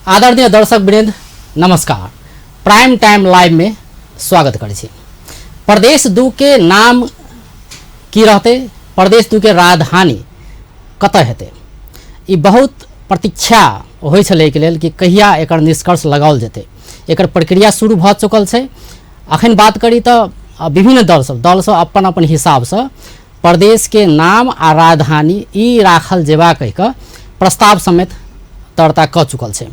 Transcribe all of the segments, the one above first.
आदरणीय दर्शक वृंद नमस्कार। प्राइम टाइम लाइव में स्वागत करै छी। प्रदेश 2 के नाम की रहते, प्रदेश 2 के राजधानी कतऽ हेतै, ई बहुत प्रतीक्षा होइ छलै एहिके लेल कि कहिया एकर निष्कर्ष लगाओल जेतै। एकर प्रक्रिया शुरू भऽ चुकल छै। अखन बात करी तऽ विभिन्न दल सब अपन अपन हिसाबसँ प्रदेशके नाम आ राजधानी ई राखल जेबा कहि कऽ प्रस्ताव समेत दर्ता कऽ चुकल छै।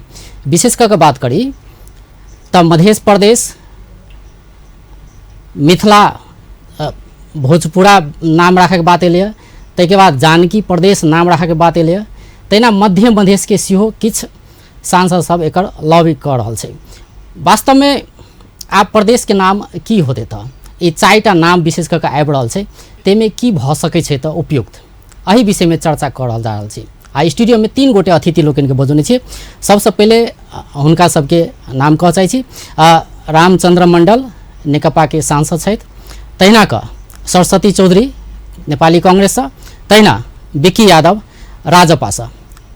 विशेष कऽ कऽ बात करी तऽ मध्य प्रदेश, मिथिला, भोजपुरा नाम राखैके बात एलैए, ताहिके बाद जानकी प्रदेश नाम राखैके बात एलैए, तहिना मध्य मधेशके सेहो किछु सांसद सब एकर लॉबी कऽ रहल छै। वास्तवमे आब प्रदेशके नाम की होतै तऽ ई 4टा नाम विशेष कऽ कऽ आबि रहल छै, ताहिमे की भऽ सकै छै तऽ उपयुक्त, एहि विषयमे चर्चा कऽ रहल जा रहल छी। आ स्टूडियोमे 3 गोटे अतिथि लोकनिके बजौने छी। सबसँ पहिले हुनका सबके नाम कहऽ चाहै छी। रामचंद्र मंडल नेकपाके सांसद छथि, तहिना कऽ सरस्वती चौधरी नेपाली कांग्रेससँ, तहिना विक्की यादव राजपासँ।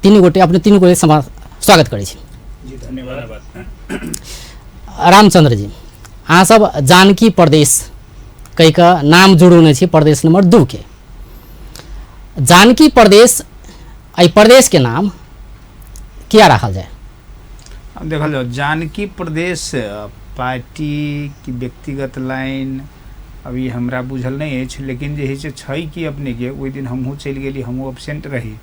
3 गोटे अपने 3 गोटे स्वागत करै छी। जी धन्यवाद। रामचंद्र जी, अहाँ सब जानकी प्रदेश कहि कऽ नाम जुड़ौने छी प्रदेश नंबर 2 के। जानकी प्रदेश, एहि प्रदेश के नाम किया राखल जाय? अब देखल जाओ, जानकी प्रदेश पार्टी की व्यक्तिगत लाइन अभी हमरा बुझल नहीं अछि, लेकिन जे है से छै कि अपने के ओहि दिन हमहूँ चलि गेली, हमहूँ एबसेंट रही,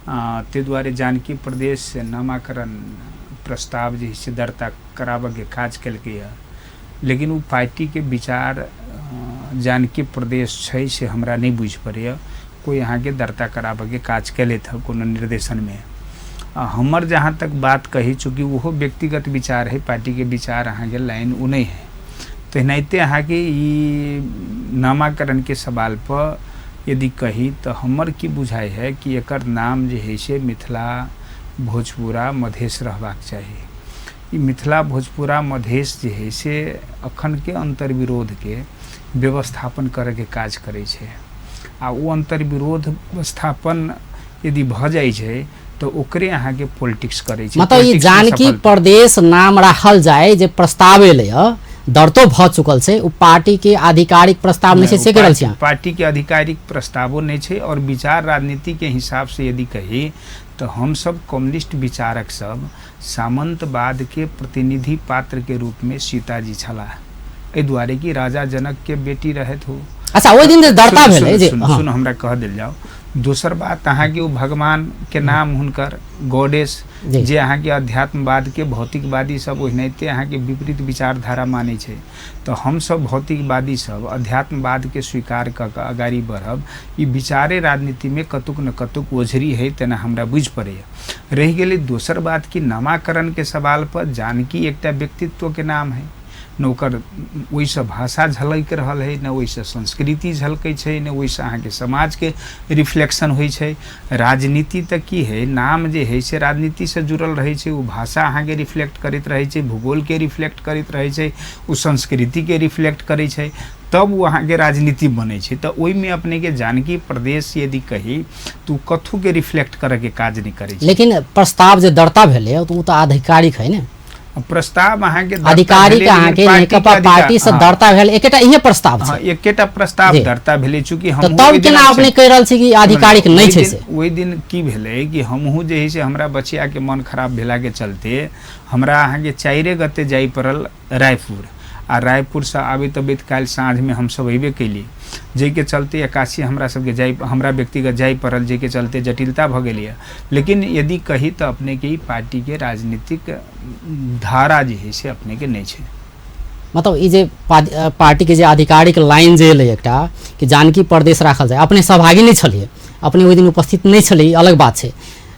ताहि दुआरे जानकी प्रदेश नामाकरण प्रस्ताव जे है से दर्ता कराबऽके काज केलकै। लेकिन ओ पार्टीके विचार जानकी प्रदेश छै से हमरा नहि बुझि पड़ैए। कोइ अहाँके दर्ता कराबऽके काज केलथि हँ कोनो निर्देशनमे। हमर जहाँ तक बात कही, चूँकि ओहो व्यक्तिगत विचार है, पार्टीके विचार अहाँके लाइन ओ नहि है, तेनाहिते अहाँके ई नामाकरणके सवाल पर यदि कही तऽ हमर की बुझाइ है कि एकर नाम जे है से मिथिला भोजपुरा मधेश रहबाक चाही। ई मिथिला भोजपुरा मधेश जे है से अखनके अन्तर्विरोधके व्यवस्थापन करैके काज करै छै, आ ओ अन्तर्विरोध व्यवस्थापन यदि भऽ जाइ छै तऽ ओकरे अहाँके पॉलिटिक्स करै छै। मतलब ई जानकी प्रदेश नाम राखल जाय जे प्रस्ताव एलै हँ, दर्तो भऽ चुकल छै, ओ पार्टी के आधिकारिक प्रस्ताव नहि छै से कहि रहल छी अहाँ? पार्टी के आधिकारिक प्रस्तावो नहि छै, और विचार राजनीति के हिसाब से यदि कही तऽ हमसब कम्युनिस्ट विचारक सब सामंतवाद के प्रतिनिधि पात्र के रूप में सीताजी छलाह, एहि दुआरे कि राजा जनक के बेटी रहथि हो। अच्छा, ओहि दिन जे दर्ता भेलै जे सुनू, हमरा कह देल जाओ। दोसर बात अहाँके ओ भगवान के नाम हुनकर गॉडेस जे अहाँके अध्यात्मवाद के भौतिकवादी सब ओहिनाहिते अहाँके विपरीत विचारधारा मानै छै, तऽ हमसब भौतिकवादी सब अध्यात्मवाद के स्वीकार कऽ कऽ अगाड़ी बढ़ब, ई विचारे राजनीतिमे कतुक न कतुक ओझरी है, तेना हमरा बुझि पड़ैए। रहि गेलै दोसर बात कि नामाकरणके सवाल पर जानकी एकटा व्यक्तित्वके नाम है, न ओकर ओहिसँ भाषा झलकि रहल है, न ओहिसँ संस्कृति झलकै छै, न ओहिसँ अहाँके समाजके रिफ्लेक्शन होइ छै। राजनीति तऽ की है, नाम जे है से राजनीतिसँ जुड़ल रहै छै, ओ भाषा अहाँके रिफ्लेक्ट करैत रहै छै, भूगोलके रिफ्लेक्ट करैत रहै छै, ओ संस्कृतिके रिफ्लेक्ट करै छै, तब ओ अहाँके राजनीति बनै छै। तऽ ओहिमे अपनेके जानकी प्रदेश यदि कही तऽ ओ कथूके रिफ्लेक्ट करैके काज नहि करै छै। लेकिन प्रस्ताव जे दर्ता भेलै तऽ ओ तऽ आधिकारिक है ने? प्रस्ताव अहाँके आधिकारिक अहाँके नेकपा पार्टी से दर्ता भेल एकेटा इहे प्रस्ताव छै। एकेटा प्रस्ताव दर्ता भेलै, चूँकि हम तब केना अपने कहि रहल छी कि आधिकारिक नहि छै से? ओहि दिन की भेलै कि हमहूँ जे है से हमरा बचियाके मन खराब भेलाके चलते हमरा अहाँके 4 गते जाय पड़ल रायपुर, आ रायपुरसँ आबैत अबैत काल्हि साँझमे हमसब अयबे कयली, जाहिके चलते 81 हमरा सबके जाय, हमरा व्यक्तिगत जाय पड़ल, जाहिके चलते जटिलता भऽ गेलैए। लेकिन यदि कही तऽ अपनेके ई पार्टीके राजनीतिक धारा जे है से अपनेके नहि छै। मतलब ई जे पार्टीके जे आधिकारिक लाइन जे एलै एकटा कि जानकी प्रदेश राखल जाय, अपने सहभागी नहि छलियै, अपने ओहि दिन उपस्थित नहि छलियै, ई अलग बात छै,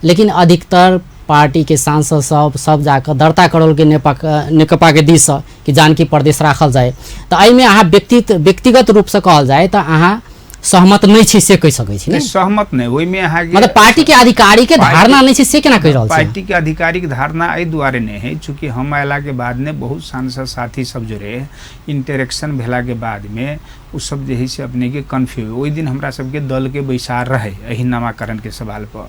लेकिन अधिकतर पार्टीके सांसद सब सब जाकऽ दर्ता करौलकै नेकपाके दिससँ कि जानकी प्रदेश राखल जाय, तऽ एहिमे अहाँ व्यक्तिगत रूपसँ कहल जाय तऽ अहाँ सहमत नहि छी से कहि सकै छी? नहि, सहमत नहि, ओहिमे अहाँके मतलब पार्टी के आधिकारिक धारणा नहि छै से केना कहि रहल छी? पार्टी के आधिकारिक धारणा एहि दुआरे नहि है चूँकि हम अयला के बाद ने बहुत सांसद साथी सब जोड़े इंटरेक्शन भेला के बाद में ओ सब जे है से अपने के कन्फ्यूज। ओहि दिन हमरा सबके दल के बैसार रहे एहि नामाकरण के सवाल पर,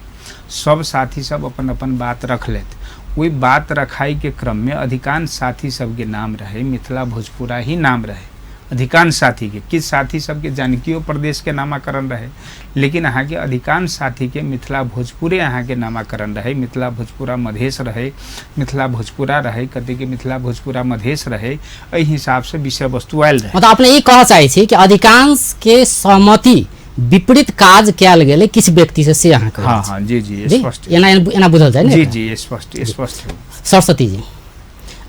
सब साथी सब अपन अपन बात रखलथि। ओहि बात रखाइके क्रममे अधिकांश साथी सबके नाम रहै मिथिला भोजपुरा ही नाम रहै अधिकांश साथीके। किछु साथी सबके जानकियो प्रदेशके नामाकरण रहै, लेकिन अहाँके अधिकांश साथीके मिथिला भोजपुरे अहाँके नामाकरण रहै, मिथिला भोजपुरा मधेश रहै, मिथिला भोजपुरा रहै, कतेके मिथिला भोजपुरा मधेश रहै। एहि हिसाबसँ विषय वस्तु आयल रहै। मतलब अपने ई कहऽ चाहै छी कि अधिकांश के सहमति विपरीत काज कयल गेलै किछु व्यक्ति से, से अहाँ कहै। हाँ हाँ जी जी स्पष्ट, एना एना बुझल जाय ने। जी जी स्पष्ट स्पष्ट। सरस्वती जी,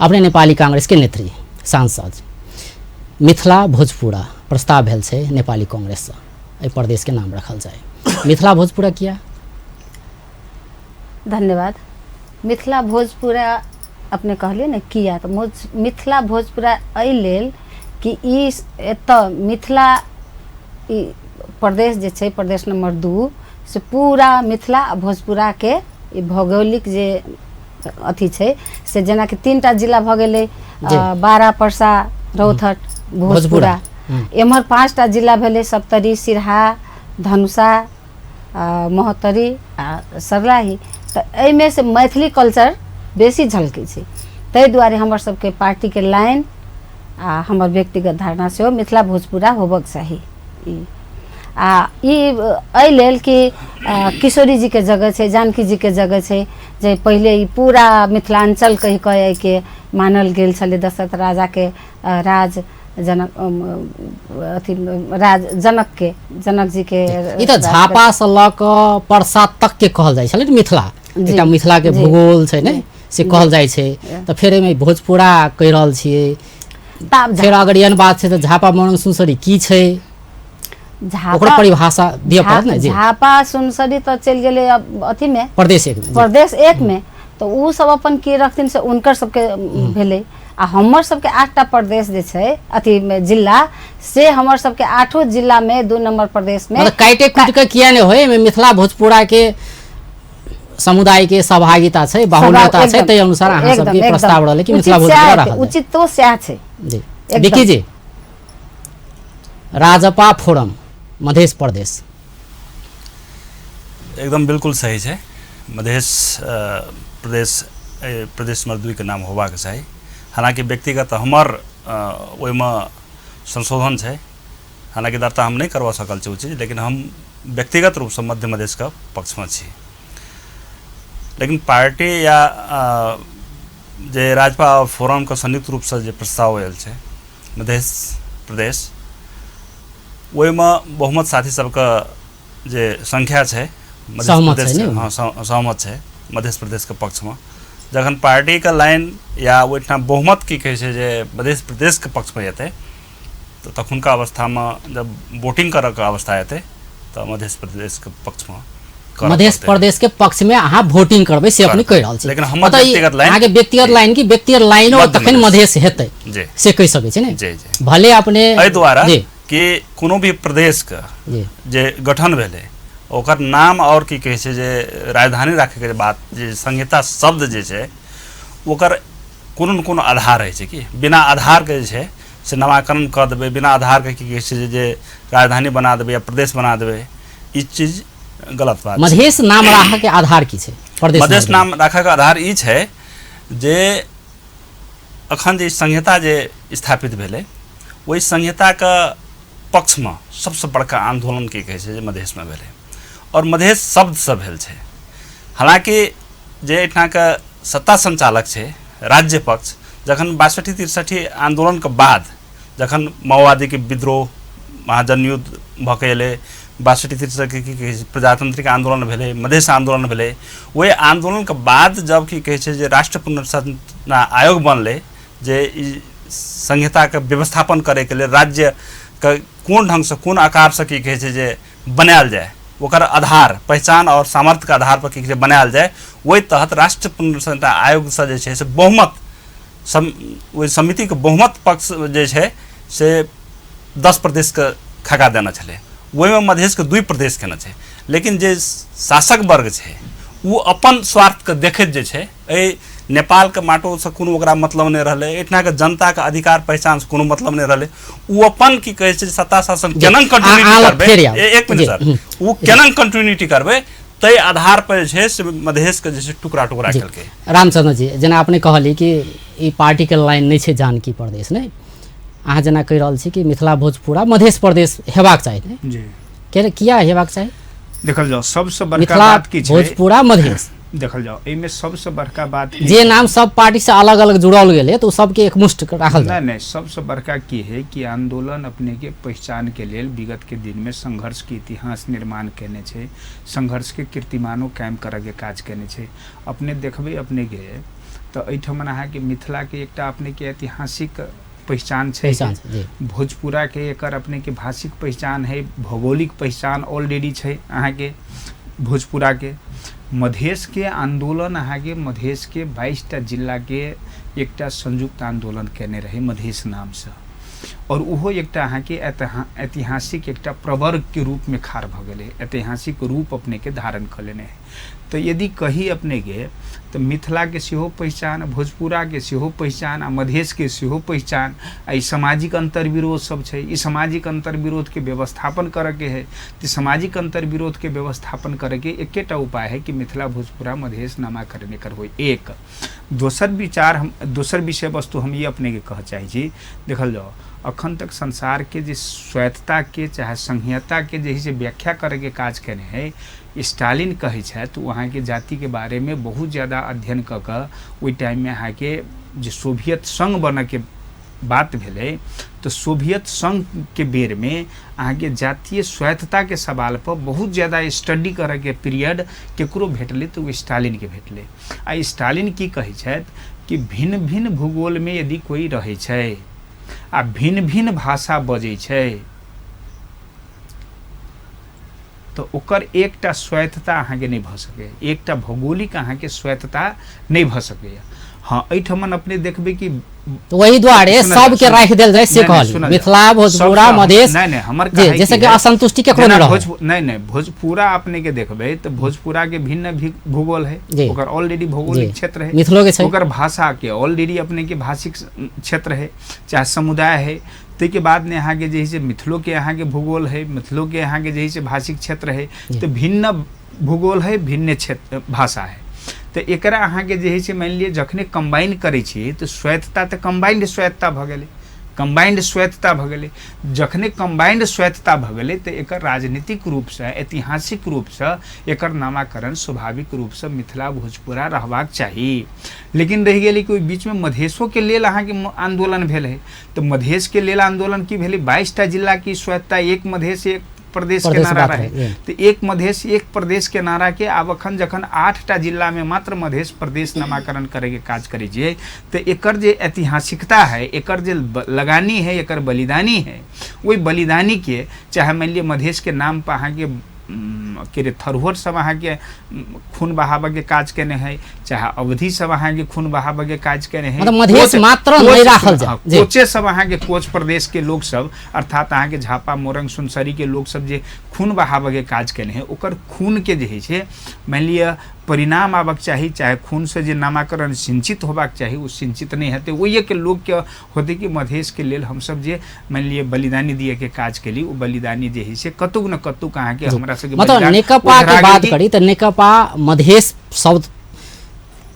अपने नेपाली कांग्रेस के नेत्री सांसद, मिथिला भोजपुरा प्रस्ताव भेल छै नेपाली कांग्रेससँ एहि प्रदेशके नाम रखल जाय, मिथिला भोजपुरा किया? धन्यवाद। मिथिला भोजपुरा अपने कहलियै ने किया, तऽ मिथिला भोजपुरा एहि लेल कि ई एतऽ मिथिला ई प्रदेश जे छै प्रदेश नंबर 2 से पूरा मिथिला आ भोजपुराके ई भौगोलिक जे अथी छै से जेनाकि 3टा जिला भऽ गेलै, बारा, परसा, रौतहट, भोजपुरा। एम्हर 5टा जिला भेलै सप्तरी, सिरहा, धनुषा, महोत्तरी आ सर्लाही। तऽ एहिमे से मैथिली कल्चर बेसी झलकै छै, ताहि दुआरे हमर सबके पार्टीके लाइन आ हमर व्यक्तिगत धारणा सेहो मिथिला भोजपुरा होबक चाही। ई आ ई एहि लेल कि किशोरी जीके जगह छै, जानकी जीके जगह छै, जे पहिले ई पूरा मिथिलाञ्चल कहि कऽ एहिके मानल गेल छलै। दशरथ राजाके राज जनक अथी राज जनकके, जनक जीके ई तऽ झापासँ लऽ कऽ परसा तकके कहल जाइ छलै मिथिला, एकटा मिथिलाके भूगोल छै ने से कहल जाइ छै। तऽ फेर एहिमे भोजपुरा कहि रहल छियै, फेर अगर एहन बात छै तऽ झापा मोरङ सुनसरी की छै ओकर परिभाषा दिअ पड़त ने। झापा सुनसरी तऽ चलि गेलै अथीमे प्रदेश एक में, प्रदेश एक में, तऽ ओ सब अपन की रखथिन से हुनकर सबके भेलै। आ हमर सबके 8टा प्रदेश जे छै अथी जिला, से हमर सबके 8 जिलामे 2 नंबर प्रदेश में मतलब काटे कूट के किया नहि होय, एहिमे मिथिला भोजपुरा के समुदाय के सहभागिता छै, बाहुल्यता छै, ताहि अनुसार अहाँ सबके प्रस्ताव रहलै कि मिथिला भोजपुरा राखल जाय। उचित तो सएह छै। जी विकी जी, राजपा फोरम मधेश प्रदेश एकदम बिल्कुल सही छै। मधेश प्रदेश प्रदेश नंबर 2 के नाम होबाक चाही। हालाँकि व्यक्तिगत हमर ओहिमे संशोधन छै, हालाँकि दर्ता हम नहि करवा सकल छी ओ चीज, लेकिन हम व्यक्तिगत रूपसँ मध्य मधेशके पक्षमे छी। लेकिन पार्टी या जे राजपा फोरमके संयुक्त रूपसँ जे प्रस्ताव आयल छै मधेश प्रदेश, ओहिमे बहुमत साथी सबके जे संख्या छै सहमत छै, हाँ सहमत छै मधेश प्रदेशके पक्षमे। जखन पार्टीके लाइन या ओहिठाम बहुमत की कहै छै जे मधेश प्रदेशके पक्षमे जेतै, तऽ तखुनका अवस्थामे जब वोटिंग करऽके अवस्था एतै तऽ मधेश प्रदेशके पक्षमे, मधेश प्रदेश के पक्ष में अहाँ वोटिंग करबै से अपने कहि रहल छी। लेकिन हमर व्यक्तिगत लाइन, अहाँके व्यक्तिगत लाइन की व्यक्तिगत लाइनो तखन मधेश हेतै से कहि सकै छी ने। भले अपने एहि द्वारा कि कोनो भी प्रदेश के जे गठन भेलै ओकर नाम और की कहै छै जे राजधानी राखैके बात जे संहिता शब्द जे छै ओकर कोनो ने कोनो आधार होइ छै कि बिना आधारके जे छै से नामाकरण कऽ देबै, बिना आधारके की कहै छै जे राजधानी बना देबै या प्रदेश बना देबै, ई चीज गलत बात। मधेश नाम राखऽके आधार की छै? प्रदेश मधेश नाम राखऽके आधार ई छै जे अखन जे संहिता जे स्थापित भेलै ओहि संहिताके पक्षमे सबसँ बड़का आन्दोलन की कहै छै जे मधेशमे भेलै और मधेश शब्दसँ भेल छै। हालाँकि जे एहिठामके सत्ता संचालक छै राज्य पक्ष, जखन 62 63 आन्दोलनके बाद जखन माओवादीके विद्रोह महाजनयुद्ध भऽ के एलै, 62 63 की कहै छै प्रजातांत्रिक आन्दोलन भेलै, मधेश आन्दोलन भेलै, ओहि आन्दोलनके बाद जब की कहै छै जे राष्ट्र पुनर्संरचना आयोग बनलै जे ई संहिताके व्यवस्थापन करैके लेल राज्यके कोन ढङ्गसँ कोन आकारसँ की कहै छै जे बनायल जाय, ओकर आधार पहचान और सामर्थ्यके आधार पर की कहै छै बनायल जाय, ओहि तहत राष्ट्र पुनर्संरचना आयोगसँ जे छै से बहुमत ओहि समितिके बहुमत पक्ष जे छै से 10 प्रदेशके खगा देने छलै, ओहिमे मधेशके 2 प्रदेश केने छै। लेकिन जे शासक वर्ग छै ओ अपन स्वार्थके देखैत जे छै एहि नेपालके माटोसँ कोनो ओकरा मतलब नहि रहलै, एहिठामके जनताके अधिकार पहिचानसँ कोनो मतलब नहि रहलै, ओ अपन की कहै छै सत्ता शासन केना कंटिन्यूटी करबै, एक मिनट सर, ओ केना कंटिन्यूटी करबै ताहि आधार पर जे छै से मधेशके जे छै टुकड़ा टुकड़ा केलकै। रामचंद्र जी, जेना अपने कहली कि ई पार्टीके लाइन नहि छै जानकी प्रदेश, नहि अहाँ जेना कहि रहल छी कि मिथिला भोजपुरा मधेश प्रदेश हेबाक चाही, नहि जी किया हेबाक चाही? देखल जाओ सबसँ बड़का मिथिला बात की छै, भोजपुरा मधेश देखल जाओ एहिमे सबसँ बड़का बात की जे नाम सब पार्टी से अलग अलग जुड़ल गेलै तऽ ओ सबके एकमुष्ट राखल जाय। नहीं नहीं, सबसे बड़का की है कि आंदोलन अपने के पहचान के लेल विगत के दिन में संघर्ष के इतिहास निर्माण केने छै, संघर्ष के कीर्तिमानो कायम करे के काज केने छै। अपने देखबै अपने के तो एहिठाम अहाँके मिथिला के एकटा अपने के ऐतिहासिक पहचान छै, पहचान छै, जी। भोजपुरा के एकर अपने के भाषिक पहचान है, भौगोलिक पहचान ऑलरेडी छै अहाँके भोजपुरा के। मधेश के आंदोलन अहाँके मधेश के 22टा जिला के एकटा संयुक्त आंदोलन केने रहे मधेश नामसँ, और ओहो एकटा अहाँके ऐतिहासिक एकटा प्रवर्ग के रूप में खाड़ भऽ गेलै, ऐतिहासिक रूप अपने के धारण कऽ लेने है। तऽ यदि कही अपने के तऽ मिथिला के सेहो पहचान, भोजपुरा के सेहो पहचान आ मधेश के सेहो पहचान, आ ई सामाजिक अंतर्विरोध सब छै, ई सामाजिक अंतर्विरोध के व्यवस्थापन करऽ के है तऽ सामाजिक अंतर्विरोध के व्यवस्थापन करऽ के एकेटा उपाय है कि मिथिला भोजपुरा मधेश नामाकरण एकर होइ। एक दोसर विचार हम दोसर विषय वस्तु हम ई अपने के कहऽ चाहै छी, देखल जाओ अखन तक संसार के जे स्वायत्तता के चाहे संघीयता के जे से व्याख्या करे के काज केने है स्टालिन कहै छथि, ओ अहाँके जाति के बारे में बहुत ज़्यादा अध्ययन कऽ कऽ ओहि टाइममे अहाँके जे सोवियत संघ बनऽके बात भेलै तऽ सोवियत संघ के बेरमे अहाँके जातीय स्वायत्तता के सवाल पर बहुत ज़्यादा स्टडी करऽके पीरियड केकरो भेटलै तऽ ओ स्टालिनके भेटलै। आ स्टालिन की कहै छथि कि भिन्न भिन्न भूगोलमे यदि कोइ रहै छै आ भिन्न भिन्न भाषा बजै छै तऽ ओकर एकटा स्वायत्तता अहाँके नहि भऽ सकैए, एकटा भौगोलिक अहाँके स्वायत्तता नहि भऽ सकैए। हाँ एहिठमन अपने देखबै कि वही दुआरे सबके राखि देल जाय से कहली, मिथिला भोजपुरा मधेश। नहीं नहीं, हमर जे जैसे कि असंतुष्टि केकरो नहि रहै। नहीं नहीं, भोजपुरा अपने के देखबै तऽ भोजपुरा के भिन्न भूगोल है, ओकर ऑलरेडी भौगोलिक क्षेत्र है, मिथिलो के छै, ओकर भाषा के ऑलरेडी अपने के भाषिक क्षेत्र है चाहे समुदाय है। ताहिके बाद ने अहाँके जे है से मिथिलो के अहाँके भूगोल है, मिथिलो के अहाँके जे है से भाषिक क्षेत्र है, तऽ भिन्न भूगोल है भिन्न क्षेत्र भाषा है। तऽ एकरा अहाँके जे है से मानि लिअ जखने कम्बाइन करै छियै तऽ स्वायत्तता तऽ कम्बाइंड स्वायत्तता भऽ गेलै, कम्बाइंड स्वायत्तता भऽ गेलै। जखने कम्बाइंड स्वायत्तता भऽ गेलै तऽ एकर राजनीतिक रूपसँ ऐतिहासिक रूपसँ एकर नामाकरण स्वाभाविक रूपसँ मिथिला भोजपुरा रहबाक चाही। लेकिन रहि गेलै कि ओहि बीचमे मधेशोके लेल अहाँके आंदोलन भेल है, तऽ मधेशके लेल आंदोलन की भेलै 22टा जिला की स्वायत्तता, एक मधेश एक प्रदेश के नारा रहे, तो एक मधेश एक प्रदेश के नारा के आब अखन जखन 8टा जिला में मात्र मधेश प्रदेश नामाकरण करे के काज करै छियै तऽ एकर जे ऐतिहासिकता है, एकर जे लगानी है, एकर बलिदानी है, ओहि बलिदानी के चाहे मानि लिअ मधेश के नाम पर अहाँके के थरुहर सब अहाँके खून बहाबऽ के काज केने है, चाहे अवधि सब अहाँके खून बहाबऽ के काज केने है, मतलब मधेश मात्र नहि राखल जाय, कोचे सब अहाँके कोच प्रदेश के लोक सब अर्थात अहाँके झापा मोरंग सुनसरी के लोक सब जे खून बहाबऽ के काज केने है, ओकर खून के जे है से मानि लिअ परिणाम आबक चाही, चाहे खून से जे नामाकरण सिंचित होबाक चाही ओ सिंचित नहि हेतै। ओहिके लोकके होतै कि मधेशके लेल हमसब जे मानि लिअ बलिदानी दिअ के काज केली, ओ बलिदानी जे है से कतहु न कतहु अहाँके हमरा सबके मतलब नेकपा के बात करी तऽ नेकपा मधेश शब्द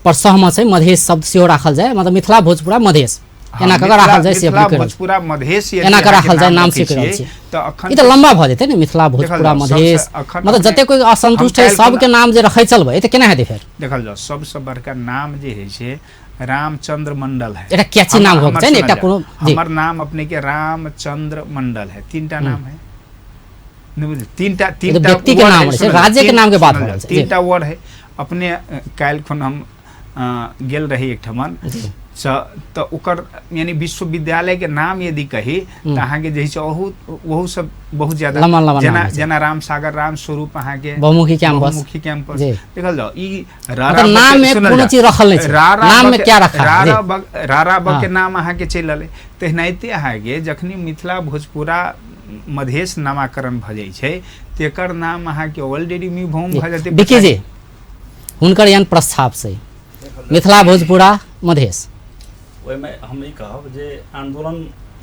पर सहमत छै, मधेश शब्द सेहो राखल जाय, मतलब मिथिला भोजपुरा मधेश एना कऽ राखल जाय, से भोजपुरा मधेश एना कऽ राखल जाय नाम से कहि रहल छी। तऽ अखन ई तऽ लम्बा भऽ जेतै ने, मिथिला भोजपुरा मधेश, मतलब जते कोइ असंतुष्ट है सबके नाम जे रखै चलबै तऽ केना हेतै फेर? देखल जाओ सबसँ बड़का नाम जे है से रामचंद्र मंडल है, एकटा कैची नाम होके चाही ने, एकटा कोनो हमर नाम अपने के रामचंद्र मंडल है, 3टा नाम है, तीनटा तीनटा व्यक्ति के नाम है, राज्य के नाम के बात हो रहल छै, 3टा वर्ड है। अपने काल्हि खन हम गेल रही एकठमन तऽ ओकर यानी विश्वविद्यालय के नाम यदि कही तऽ अहाँके जे है ओहो सब बहुत ज्यादा जेना जेना राम सागर राम स्वरूप अहाँके बहुमुखी कैंपस, बहुमुखी कैंपस देखल जाओ। ई रारा नाम में कोनो चीज रखल नहि छै, नाम में क्या रखा है, रारा ब के नाम अहाँके चलि रहलै। तेनाहिते अहाँके जखनी मिथिला भोजपुरा मधेश नामाकरण भऽ जाइ छै तेकर नाम अहाँके ऑलरेडी भौम भऽ जेतै। विकी जी, हुनकर एहन प्रस्ताव छै मिथिला भोजपुरा मधेश, ओहिमे हम ई कहब जे आंदोलन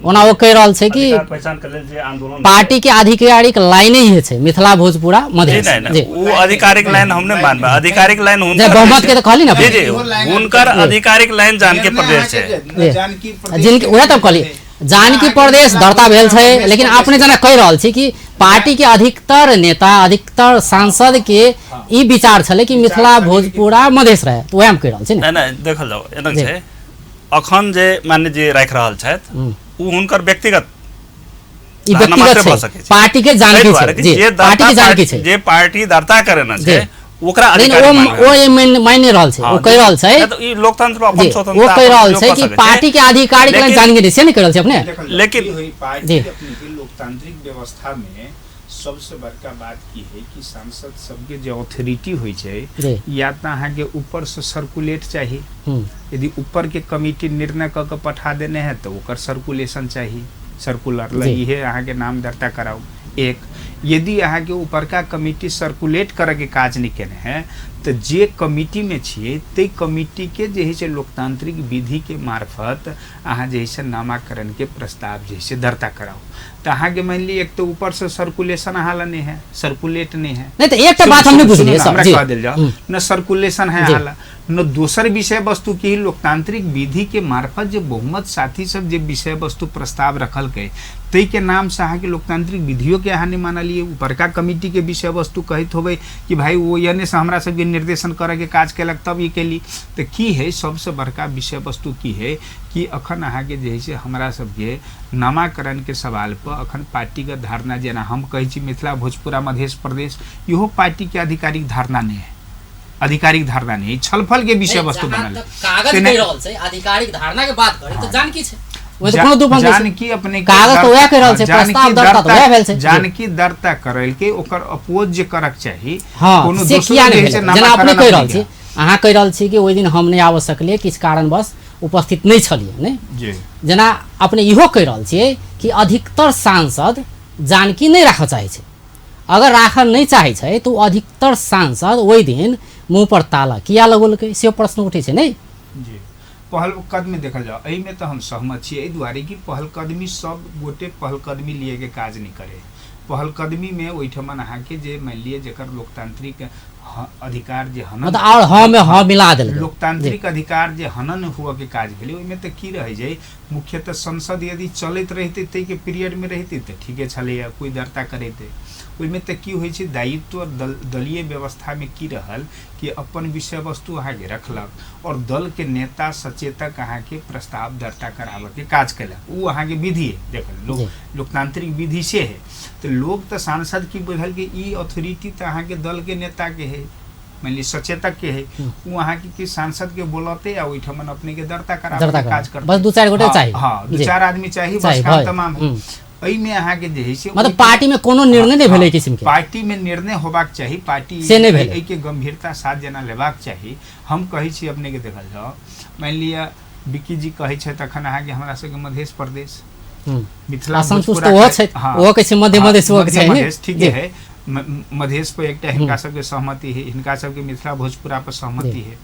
ओना ओ कहि रहल छै कि अधिकार पहचान के लेल जे आंदोलन पार्टी के आधिकारिक लाइने ही छै मिथिला भोजपुरा जी मधेश। नहीं नहीं जी वो आधिकारिक लाइन हम नहीं मानबे, आधिकारिक लाइन जे हुनकर बहुमत के तऽ कहली ना जी जी इहो लाइन हुनकर आधिकारिक लाइन जानकी प्रदेश छै। जी। जानकी प्रदेश जिनकी उएह तऽ कहली जानकी प्रदेश दर्ता भेल छै, लेकिन अपने जेना कहि रहल छी कि पार्टी के अधिकतर नेता अधिकतर सांसद के ई विचार छलै कि मिथिला भोजपुरा मधेश रहे, तऽ उएह हम कहि रहल छी ने। नहीं नहीं देखल जाओ एना जी। छै अखन जे मान्य जे राखि रहल छथि हम्म। ओ हुनकर व्यक्तिगत ई धारणा व्यक्तिगत मात्रे भऽ छै, सकै छै। पार्टी के ताहि जानकी दुआरे छै। कि जी जे पार्टी के दर्ता जानकी छै, जे पार्टी दर्ता करेने छै जी। ओकरा लेकिन अधिकारी ओ मानबै। ओ एहिमे मानि रहल छै, हाँ, ओ कहि रहल छै। नहि तऽ ई लोकतंत्र अपन जी स्वतंत्रता ओ कहि अपन रहल उपयोग छै कऽ कि सकै छै। पार्टी के आधिकारिक लाइन लेकिन- जानकी नहि, से नहि कहि रहल छै अपने। लेकिन- लेकिन पार्टी जी। अपने के लोकतांत्रिक व्यवस्था में सबसे बड़का बात की है कि सांसद सबके जे ऑथोरिटी होइ छै जी। या तऽ अहाँके ऊपर से सर्कुलेट चाही, हम्म, यदि ऊपर के कमिटी निर्णय कऽ के पठा देने है तऽ ओकर सर्कुलेशन चाही, सर्कुलर ल जी। इहे अहाँके नाम दर्ता कराउ। एक यदि अहाँके ऊपरका कमिटी सर्कुलेट करऽके काज नहि केने है तऽ जे कमिटीमे छियै ताहि कमिटीके जे है से लोकतांत्रिक विधिके मार्फत अहाँ जे है से नामाकरणके प्रस्ताव जे है से दर्ता कराउ। तऽ अहाँके मानि लिअ एक तऽ ऊपरसँ सर्कुलेशन अहाँ लग नहि है, सर्कुलेट नहि है। नहि तऽ एकटा बात हम नहि सुनू, बुझलियै सुनू, सर हमरा जी। कह देल जाओ हम्म, न सर्कुलेशन है जी। हाला न दोसर विषय वस्तु की लोकतांत्रिक विधि के मार्फत जे बहुमत साथी सब जे विषय वस्तु प्रस्ताव रखलकै ताहि के नाम से अहाँके लोकतांत्रिक विधियो के अहाँ नहि मानलियै। ऊपरका कमिटी के विषय वस्तु कहैत होबै कि भाई ओ एने से हमरा सबके निर्देशन करऽ के काज केलक तब ई केली। तऽ की है सबसे बड़का विषय वस्तु की है कि अखन अहाँके जे है से हमरा सबके नामाकरण के सवाल पर अखन पार्टीगत धारणा जेना हम कहै छी मिथिला भोजपुरा मधेश प्रदेश, इहो पार्टी के आधिकारिक धारणा नहि है, आधिकारिक धारणा नहीं, छलफल के विषय वस्तु जहाँ बनल। तक कागज तेना- कहि रहल छै आधिकारिक धारणा के बात करी तऽ जानकी छै, ओहि तऽ कोनो दू पंक्ति छै। जानकी अपने के कागज तऽ उएह कहि रहल छै, जानकी प्रस्ताव दर्ता तऽ उएह भेल छै। जानकी दर्ता करैलके ओकर अपोज जे करक चाही, हाँ कोनो से दोसरो किया जे नहि है से भेलै? जेना अपने नामाकरण कहि रहल अपने छी, अहाँ कहि रहल छी कि ओहि दिन हम नहि आबि सकलियै, किछु कारणवश उपस्थित नहि छलियै, नहि जी जेना अपने इहो कहि रहल छियै कि अधिकतर सांसद जानकी नहि राखऽ चाहै छै, अगर राखऽ नहि चाहै छै तऽ ओ अधिकतर सांसद ओहि दिन मुँह पर ताला किया लगौलकै से प्रश्न उठै छै नहि? जी पहल कदमी देखल जाओ एहिमे तऽ हम सहमत छी, एहि दुआरे कि पहलकदमी सब गोटे पहलकदमी लिए के काज नहि करे। पहलकदमीमे ओहिठमन अहाँके जे मानि लिअ जकर लोकतांत्रिक अधिकार जे हनन मतलब आओर हँ मे हँ मिला देलकै। लोकतांत्रिक अधिकार जे हनन हुअ के काज भेलै ओहिमे तऽ की रहै छै मुख्यतः संसद यदि चलैत रहितै ताहिके पीरियडमे रहितै तऽ ठीके छलैए, कोइ दर्ता करेतै। ओहिमे तऽ की होइ छै दायित्व दलीय व्यवस्थामे की रहल कि अपन विषय वस्तु अहाँके रखलक और दल के नेता सचेतक अहाँके प्रस्ताव दर्ता कराबऽके काज केलक, ओ अहाँके विधि है। देखल जी। लोकतांत्रिक विधि से है तऽ लोग तऽ सांसद की बुझल कि ई अथॉरिटी तऽ अहाँके दल के नेता के है, मान ली सचेतक के है, ओ अहाँके कि सांसद के बोलते आ ओहिठमन अपने के दर्ता कराबऽ दर्ता के काज कराबऽ। करते। बस दू चारि गोटे हाँ, चाही। हाँ दू जी। चारि आदमी चाही, बस चाही, काम भए। तमाम है। हम्म। एहिमे अहाँके जे है से मतलब ओहि- पार्टी में कोनो निर्णय नहि भेलै हाँ, किसिम के, पार्टी में निर्णय होबाक चाही, पार्टी से नहि भेलै। एहिके गंभीरता साथ जेना लेबाक चाही। हम कहै छी अपने के देखल जाओ मानि लिअ विक्की जी कहै छथि अखन अहाँके हमरा सबके मधेश प्रदेश हम्म। मिथिला असंतुष्ट भोजपुरा ओहो के- छथि, हाँ, ओहो कहै छै मध्य हाँ, मधेश होबाक मध्य चाही, नहि? मधेश ठीके जी। है, मधेश पर एकटा हिनका सबके सहमति है, हिनका सबके मिथिला भोजपुरा पर सहमति है।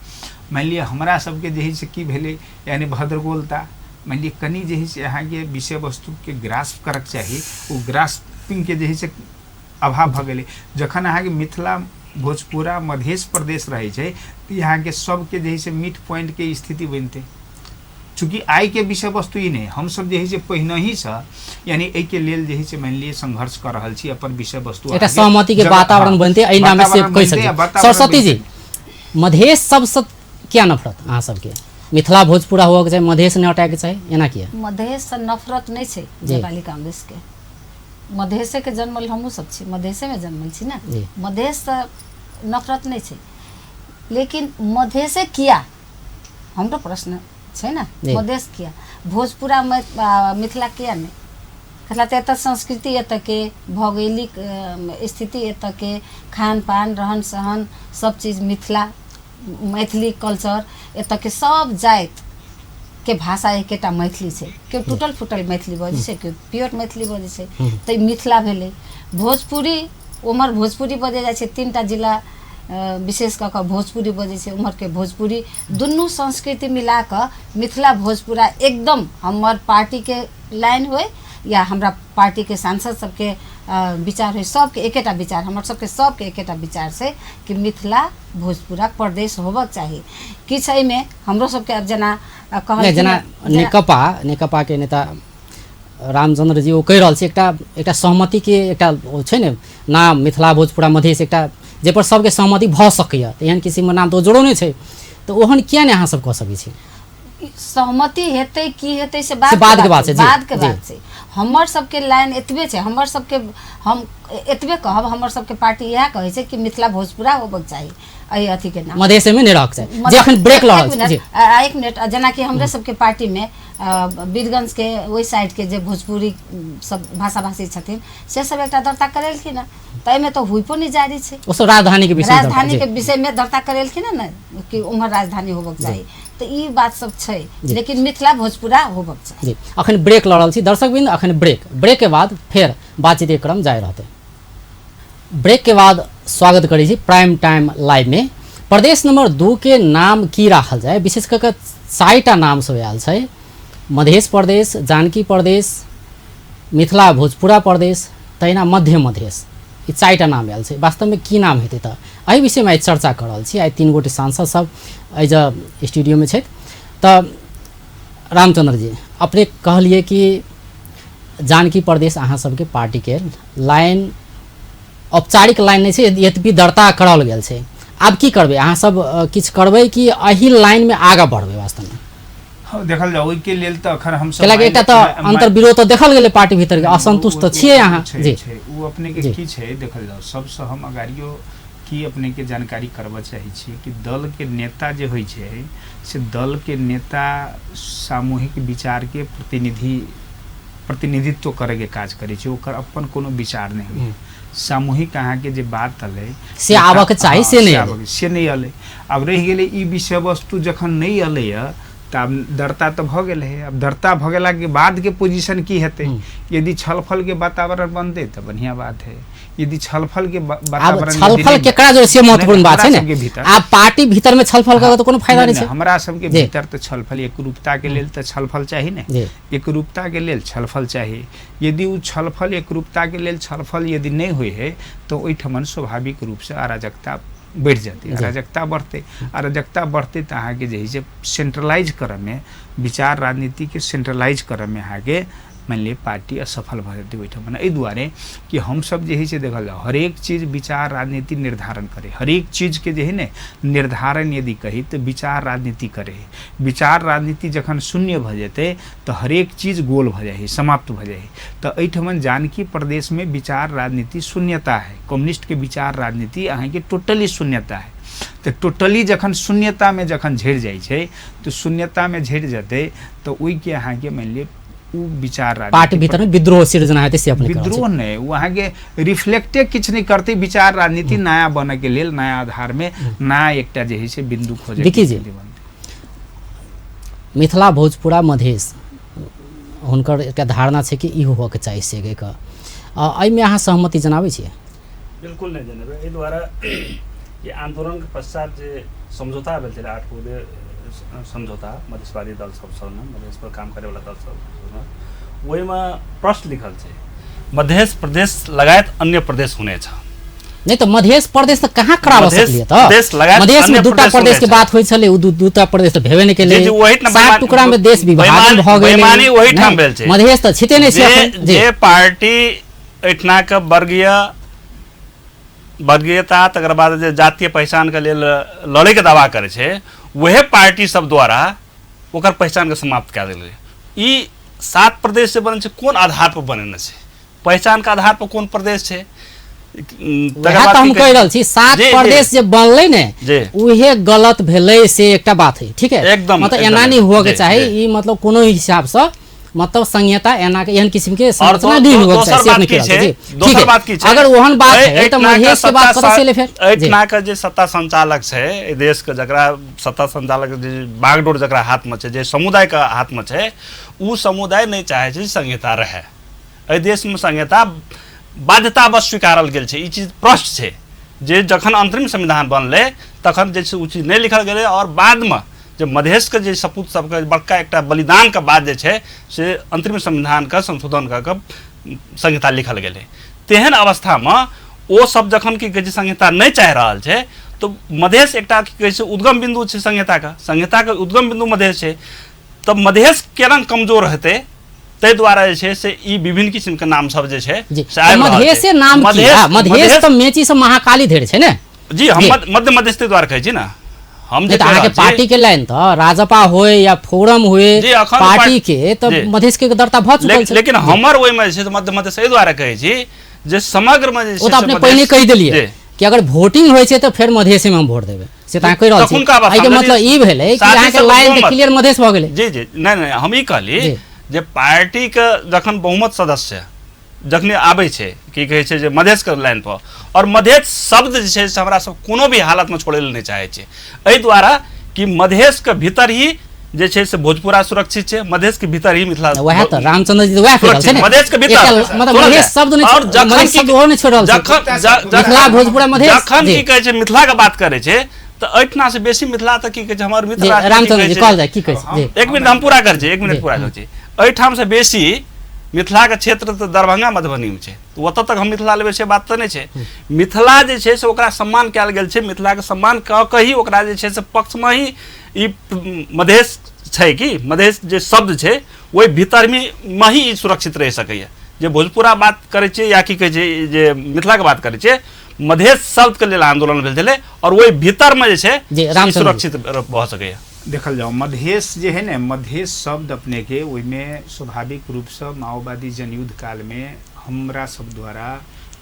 मानि लिअ हमरा सबके जे है से की भेलै यानी भद्रगोलता, मानि लिअ कनि जे है से अहाँके विषय वस्तुके ग्रास्प करक चाही, ओ ग्रास्पिंगके जे है से अभाव भऽ गेलै। जखन अहाँके मिथिला भोजपुरा मधेश प्रदेश रहै छै तऽ अहाँके सबके जे है से मिड पॉइंटके स्थिति बनतै। चूँकि आइ के विषय वस्तु ई नहि, हमसब जे है से पहिनहिसँ यानी एहिके लेल जे है से मानि लिअ संघर्ष कऽ रहल छी अपन विषय वस्तु एकटा सहमति के वातावरण बनतै एहि नामे से वातावरण कहि बनतै आ सकै। वातावरण सरस्वती जी, बनतै। मधेश सबसँ किया नफरत अहाँ सबके? मिथिला भोजपुरा होबऽके चाही, मधेश नहि हटाएके चाही, एना किया? मधेशसँ नफरत नहि छै जी। नेपाली कांग्रेसके, मधेशेके जन्मल हमहूँ सब छी, मधेशेमे जन्मल छी ने, जी। मधेशसँ नफरत नहि छै, लेकिन मधेशे किया हमरो प्रश्न छै ने, जी। मधेश किया, भोजपुरा मिथिला किया नहि? मिथिला तऽ एतऽ संस्कृति एतऽके भौगोलिक स्थिति एतऽके खान पान रहन सहन सब चीज मिथिला मैथिली कल्चर एतऽके सब जाति के भाषा एकेटा मैथिली छै, केओ टूटल फूटल मैथिली बजै छै, केओ प्योर मैथिली बजै छै, तऽ ई मिथिला भेलै। भोजपुरी उम्हर भोजपुरी बजै जाइ छै, 3टा जिला विशेष कऽ कऽ भोजपुरी बजै छै, उम्हरके भोजपुरी, दुनू संस्कृति मिला कऽ मिथिला भोजपुरा एकदम हमर पार्टीके लाइन होइ या हमरा पार्टीके सांसद सबके विचार होइ, सबके एकेटा विचार, हमर सबके सबके एकेटा विचार छै कि मिथिला भोजपुरा प्रदेश होबक चाही। किछु एहिमे हमरो सबके आब जेना कहल जेना नेकपा नेकपा के नेता रामचंद्र जी ओ कहि रहल छै एकटा एकटा सहमति के एकटा ओ छै ने नाम मिथिला भोजपुरा मधेश, एकटा जाहिपर सबके सहमति भऽ सकैए, तऽ एहन किसिमके नाम तऽ ओ जोड़ौने छै, तऽ ओहन किया नहि अहाँ सब कऽ सकै छी? सहमति हेतै की हेतै से बाद के बात छै, बाद के बात छै। हमर सबके लाइन एतबे छै, हमर सबके हम एतबे कहब, हमर सबके पार्टी इएह कहै छै कि मिथिला भोजपुरा होबक चाही, एहि अथीके नाम मधेशमे नहि रहक चाही जे अखन ब्रेक लऽ रहल छै। एक मिनट, जेनाकि हमरे सबके पार्टीमे वीरगंजके ओहि साइडके जे भोजपुरी सब भाषा भाषी छथिन से सब एकटा दर्ता करेलखिन हँ, तऽ एहिमे तऽ हुइपो नहि जारी छै। ओ सब राजधानीके विषय राजधानीके विषयमे दर्ता करेलखिन हँ ने कि उम्हर राजधानी होबक चाही, तऽ ई बात सब छै, लेकिन मिथिला भोजपुरा होबक चाही। जी अखन ब्रेक लऽ रहल छी दर्शकवृंद, अखन ब्रेक, ब्रेक के बाद फेर बातचीत के क्रम जारी रहतै। ब्रेक के बाद स्वागत करै छी प्राइम टाइम लाइव में। प्रदेश नंबर 2 के नाम की राखल जाय, विशेष कऽ 4टा नाम सब आयल छै, मधेश प्रदेश, जानकी प्रदेश, मिथिला भोजपुरा प्रदेश, तहिना मध्य मधेश, ई 4टा नाम आयल छै। वास्तवमे की नाम हेतै तऽ एहि विषयमे आइ चर्चा कऽ रहल छी। आइ 3 गोटे सांसद सब एहि जे स्टूडियोमे छथि। तऽ रामचंद्र जी, अपने कहलिए कि जानकी प्रदेश अहाँ सबके पार्टीके लाइन औपचारिक लाइन नहि छै, यद्यपि दर्ता कराओल गेल छै, आब की करबै अहाँ सब? किछु करबै कि एहि लाइनमे आगाँ बढ़बै? वास्तवमे हँ, देखल जाउ ओहिके लेल तऽ अखन हमसब कैलाकि एकटा तऽ अंतर्विरोध तऽ देखल गेलै पार्टी भीतर के, असंतुष्ट तऽ छियै अहाँ। जी ओ अपने के की छै देखल जाउ, सबसँ हम अगाड़ियो की अपने के जानकारी करबऽ चाहै छी कि दल के नेता जे होइ छै से दल के नेता सामूहिक विचार के प्रतिनिधित्व करे के काज करै छै, ओकर अपन कोनो विचार नहि होइ। सामूहिक अहाँके जे बात अलै से आबऽ के चाही, से नहि अलै, से नहि अलै। आब रहि गेलै ई विषय वस्तु, जखन नहि अलै तऽ आब दर्ता तऽ भऽ गेल है, आब दर्ता भऽ गेलाके बादके पोजिशन की हेतै? यदि छलफल के वातावरण बनतै तऽ बढ़िआँ बात है, यदि छलफल के वातावरण छलफल केकरा जो से महत्वपूर्ण बात छै ने, आब पार्टी भीतर में छलफल करऽ तऽ कोनो फायदा नहि छै। हमरा सबके भीतर तऽ छलफल एकरूपता के लेल तऽ छलफल चाही ने, एकरूपता के लेल छलफल चाही। यदि ओ छलफल एकरूपता के लेल छलफल यदि नहि होइ है तऽ ओहिठमन स्वाभाविक रूप से अराजकता बढ़ि जेतै, अराजकता बढ़तै, अराजकता बढ़तै तऽ अहाँके जे है से सेंट्रलाइज करऽमे, विचार राजनीतिके सेंट्रलाइज करऽमे अहाँके मानि लिअ पार्टी असफल भऽ जेतै ओहिठमन। एहि दुआरे कि हमसब जे है से देखल जाउ हरेक चीज विचार राजनीति निर्धारण करे, हरेक चीजके जे है ने निर्धारण यदि कही तऽ विचार राजनीति करे है। विचार राजनीति जखन शून्य भऽ जेतै तऽ हरेक चीज गोल भऽ जाइ है, समाप्त भऽ जाइ है। तऽ एहिठमन जानकी प्रदेशमे विचार राजनीति शून्यता है, कम्युनिस्टके विचार राजनीति अहाँके टोटली शून्यता है। तऽ टोटली जखन शून्यतामे जखन झड़ि जाइ छै तऽ शून्यतामे झड़ि जेतै तऽ ओहिके अहाँके मानि लिअ ओ विचार पार्टी भीतर में विद्रोह सिर्जना हेतै से अपने विद्रोह नहि, ओ अहाँके रिफ्लेक्टे किछु नहि करतै। विचार राजनीति नया बनऽ के लेल नया आधार में नया एकटा जे है से बिंदु खोजे। देखिए जी, मिथिला भोजपुरा मधेश हुनकर एकटा धारणा छै कि ई होबऽके चाही से के, एहिमे अहाँ सहमति जनाबै छियै? बिल्कुल नहि जनेबै। एहि दुआरे कि आंदोलनके पश्चात जे समझौता भेल छलै 8 बुँदे समझौता मधेशवादी दल सब संग, मधेश पर काम करैवला दल सब संग, ओहिमे प्रश्न लिखल छै मधेश प्रदेश लगायत अन्य प्रदेश हुनेछ। नहीं तो मधेश प्रदेश तऽ कहाँ कराबऽ सकलियै? तऽ मधेश में दूटा प्रदेश के बात होइ छलै, ओ दूटा प्रदेश तऽ भेबे नहि केलै, 7 टुकड़ा में देश विभाजन भऽ गेलै, बेईमानी ओहिठाम भेल छै। मधेश तऽ छिते नहि छै। जे पार्टी एहिठिना के वर्गीयता तकर बाद जे जातीय पहचान के लेल लड़े के दावा करै छै, वएह पार्टी सब द्वारा ओकर पहचान के समाप्त कए देल गेलै। ई 7 प्रदेश जे बनल छै कोन आधार पर बनेने छै? पहचान के आधार पर कोन प्रदेश छै? वएह तऽ हम कहि रहल छी, 7 प्रदेश जे बनलै ने उहे गलत भेलै, से एकटा बात है। ठीक है, एकदम मतलब एना नहि हुअ के चाही, ई मतलब कोनो हिसाबसँ मतलब संहिता एना के एहन किस्म के संरचना नहीं होबक चाही, से अपने कहि रहल छी। दोसर बात की छै, अगर ओहन बात है तऽ मधेश के बात कतऽ से एलै फेर? एहिठिना के जे सत्ता संचालक छै एहि देश के, जकरा सत्ता संचालक जे बागडोर जकरा हाथ में छै, जे समुदाय के हाथ में छै, ओ समुदाय नहि चाहे छै संहिता रहे। एहि देश में संहिता बाध्यतावश स्वीकारल गेल छै, ई चीज प्रश्न छै जे जखन अंतरिम संविधान बनलै तखन जे छै ओ चीज नहि लिखल गेलै, और बादमे जे मधेशके जे सपूत सबके बड़का एकटा बलिदानके बाद जे छै से अंतरिम संविधानके संशोधन कऽ कऽ संहिता लिखल गेलै। तेहन अवस्थामे ओ सब जखन की कहै छै संहिता नहि चाहि रहल छै तऽ मधेश एकटा की कहै छै उद्गम बिन्दु छै संहिताके, संहिताके उद्गम बिन्दु मधेश छै, तऽ मधेश केना कमजोर हेतै ताहि दुआरे जे छै से ई विभिन्न किसिमके नाम सब जे छै से आबि रहल छै। मधेशे नाम की? मधेश तऽ मेची से महाकाली धरि छै ने। जी, हम मध्य मधेश ताहि दुआरे कहै छी ने। हम जे तऽ अहाँके पार्टी के लाइन तऽ राजपा होय या फोरम होय पार्टी के तऽ मधेश के दर्ता भऽ चुकल छै, लेकिन हमर ओहिमे जे छै मध्य मधेश एहि दुआरे कहै छी जे समग्र मे जे ओ तऽ अपने पहिने कहि देलियै कि अगर वोटिंग होइ छै तऽ फेर मधेशे मे हम वोट देबै, से तऽ अहाँ कहि रहल छी। एहिके मतलब ई भेलै कि अहाँके लाइन तऽ क्लियर मधेश भऽ गेलै। जी जी, नहि नहि, हम ई कहली जे पार्टी के जखन बहुमत सदस्य जखने आबै छै की कहै छै जे मधेशके लाइन पर, आओर मधेश शब्द जे छै से हमरा सब कोनो भी हालतमे छोड़ै लए नहि चाहै छै, एहि द्वारा कि मधेशके भीतर ही जे छै से भोजपुरा सुरक्षित छै, मधेश के भीतर ही मिथिला। वएह तऽ रामचंद्र जी वएह कहि रहल छै ने, मधेश के भीतर मतलब मधेश शब्द नहि, और जखन शब्द ओहो नहि छोड़ि रहल छै, मिथिला भोजपुरा मधेश। जखन की कहै छै मिथिला के बात करै छै तऽ एहिठिना से बेसी मिथिला तऽ की कहै छै हमर मित्र रामचंद्र जी कहल जाय की कहै छै। एक मिनट हम पूरा करै छी, एक मिनट पूरा करै छी। एहिठाम से बेसी मिथिला के क्षेत्र तऽ दरभंगा मधुबनी में छै, ओतऽ तक हम मिथिला लेबै से बात तऽ नहि छै। मिथिला जे छै से ओकरा सम्मान कयल गेल छै, मिथिला के सम्मान कऽ कऽ ही ओकरा जे छै से पक्षमे ही ई मधेश छै कि मधेश जे शब्द छै ओहि भीतरमे ही ई सुरक्षित रहि सकैए। जे भोजपुरा बात करै छियै या की कहै छै जे मिथिलाके बात करै छियै, मधेश शब्दके लेल आन्दोलन भेल छलै आओर ओहि भीतरमे जे छै सुरक्षित भऽ सकैए। देखल जाओ मधेश जे है ने, मधेश शब्द अपने के ओहिमे स्वाभाविक रूपसँ माओवादी जनयुद्ध कालमे हमरा सब द्वारा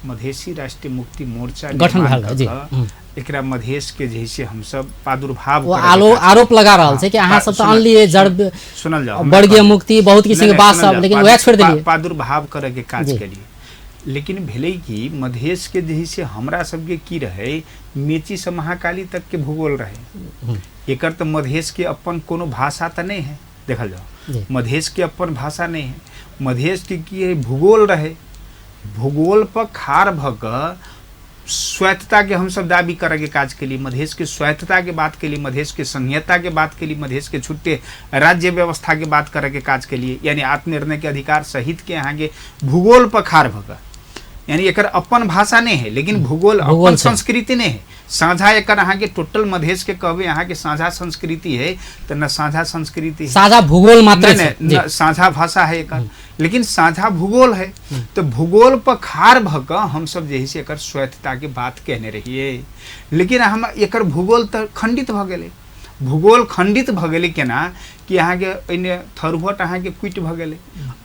मधेशी राष्ट्रीय मुक्ति मोर्चा गठन भेल, एकरा मधेश के जे से हमसब प्रादुर्भाव ओ आरोप लगा रहल छै कि अहाँ सब तऽ अनलियै जड़ सुनल जाओ वर्गीय मुक्ति बहुत किसिम के बात सब, लेकिन वएह छोड़ि देलियै प्रादुर्भाव करे के काज केलियै। लेकिन भेलै कि मधेश के जे से हमरा सबके की रहे, मेची से महाकाली तक के भूगोल रहे, एकर तऽ मधेश के अपन कोनो भाषा तऽ नहीं है। देखल जाओ मधेश के अपन भाषा नहीं है, मधेश के की है भूगोल रहे, भूगोल पर खार भऽ कऽ स्वायत्तता के हमसब दाबी करे के काज के लिए, मधेश के स्वायत्तता के बात के लिए, मधेश के संघीयता के बात के लिए, मधेश के छुट्टे राज्य व्यवस्था के बात करे के काज के लिए, यानी आत्मनिर्णय के अधिकार सहित के यहाँ के भूगोल पर खार भऽ कऽ, यानी एकर अपन भाषा नहीं है लेकिन भूगोल अपन संस्कृति नहीं है साझा। एकर अहाँ के टोटल मधेश के कहबे अहाँ के साझा संस्कृति है तो न साझा संस्कृति है, साझा भूगोल मात्र न साझा भाषा है एकर, लेकिन साझा भूगोल है। तो भूगोल पर खार भऽ कऽ हमसब जे है से एकर स्वायत्तता के बात कहने रहियै, लेकिन हम एकर भूगोल तऽ खंडित भऽ गेलै। भूगोल खंडित भऽ गेलै केना कि अहाँके एहिने थरुहट अहाँके कुटि भऽ गेलै,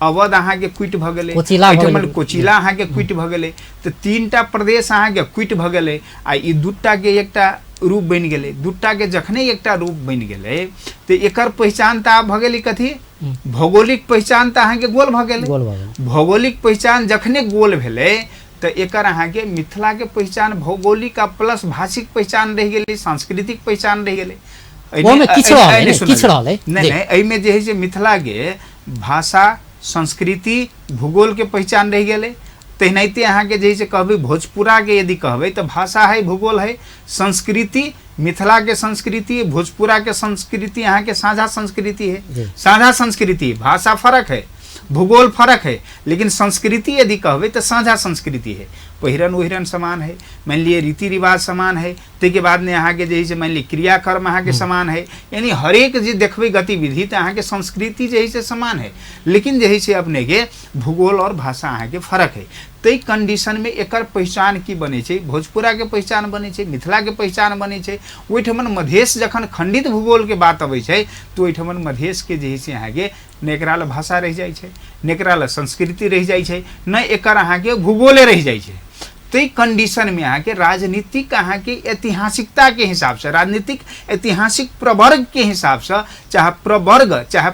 अवध अहाँके कुटि भऽ गेलै, एहिठमन कोचिला अहाँके कुटि भऽ गेलै, तऽ तीनटा प्रदेश अहाँके कुटि भऽ गेलै आ ई दूटा के एकटा रूप बनि गेलै। दूटा के जखने एकटा रूप बनि गेलै तऽ एकर पहिचान तऽ आब भऽ गेलै कथी, भौगोलिक पहिचान तऽ अहाँके गोल भऽ गेलै। भौगोलिक पहिचान जखने गोल भेलै तऽ एकर अहाँके मिथिला के पहिचान भौगोलिक आ प्लस भाषिक पहिचान रहि गेलै, सांस्कृतिक पहिचान रहि गेलै। नहि नहि, एहिमे जे है से मिथिला के भाषा संस्कृति भूगोल के पहिचान रहि गेलै। तेनाहिते अहाँके जे है से कहबै भोजपुरा के यदि कहबै तऽ भाषा है, भूगोल है, संस्कृति मिथिला के संस्कृति भोजपुरा के संस्कृति अहाँ के साझा संस्कृति है, साझा संस्कृति, भाषा फर्क है, भूगोल फर्क है, लेकिन संस्कृति यदि कहबै तऽ साझा संस्कृति है। पहिरन ओहिरन समान है, मान लिए रीति रिवाज समान है, ताहिके बाद ने अहाँके जे है से मान लिए क्रियाकर्म अहाँके समान है, यानी हरेक जे देखबै गतिविधि तऽ अहाँके संस्कृति जे है से समान है, लेकिन जे है से अपने के भूगोल और भाषा अहाँके फर्क है। ताहि कंडीशनमे एकर पहिचान की बनै छै, भोजपुराके पहिचान बनै छै, मिथिलाके पहिचान बनै छै। ओहिठमन मधेश जखन खंडित भूगोलके बात अबै छै तऽ ओहिठमन मधेशके जे है से अहाँके ने एकरा लए भाषा रहि जाइ छै, ने एकरा लए संस्कृति रहि जाइ छै, ने एकर अहाँके भूगोले रहि जाइ छै। ताहि कंडीशनमे अहाँके राजनीतिक अहाँके ऐतिहासिकताके हिसाबसँ, राजनीतिक ऐतिहासिक प्रवर्गके हिसाबसँ, चाहे प्रवर्ग चाहे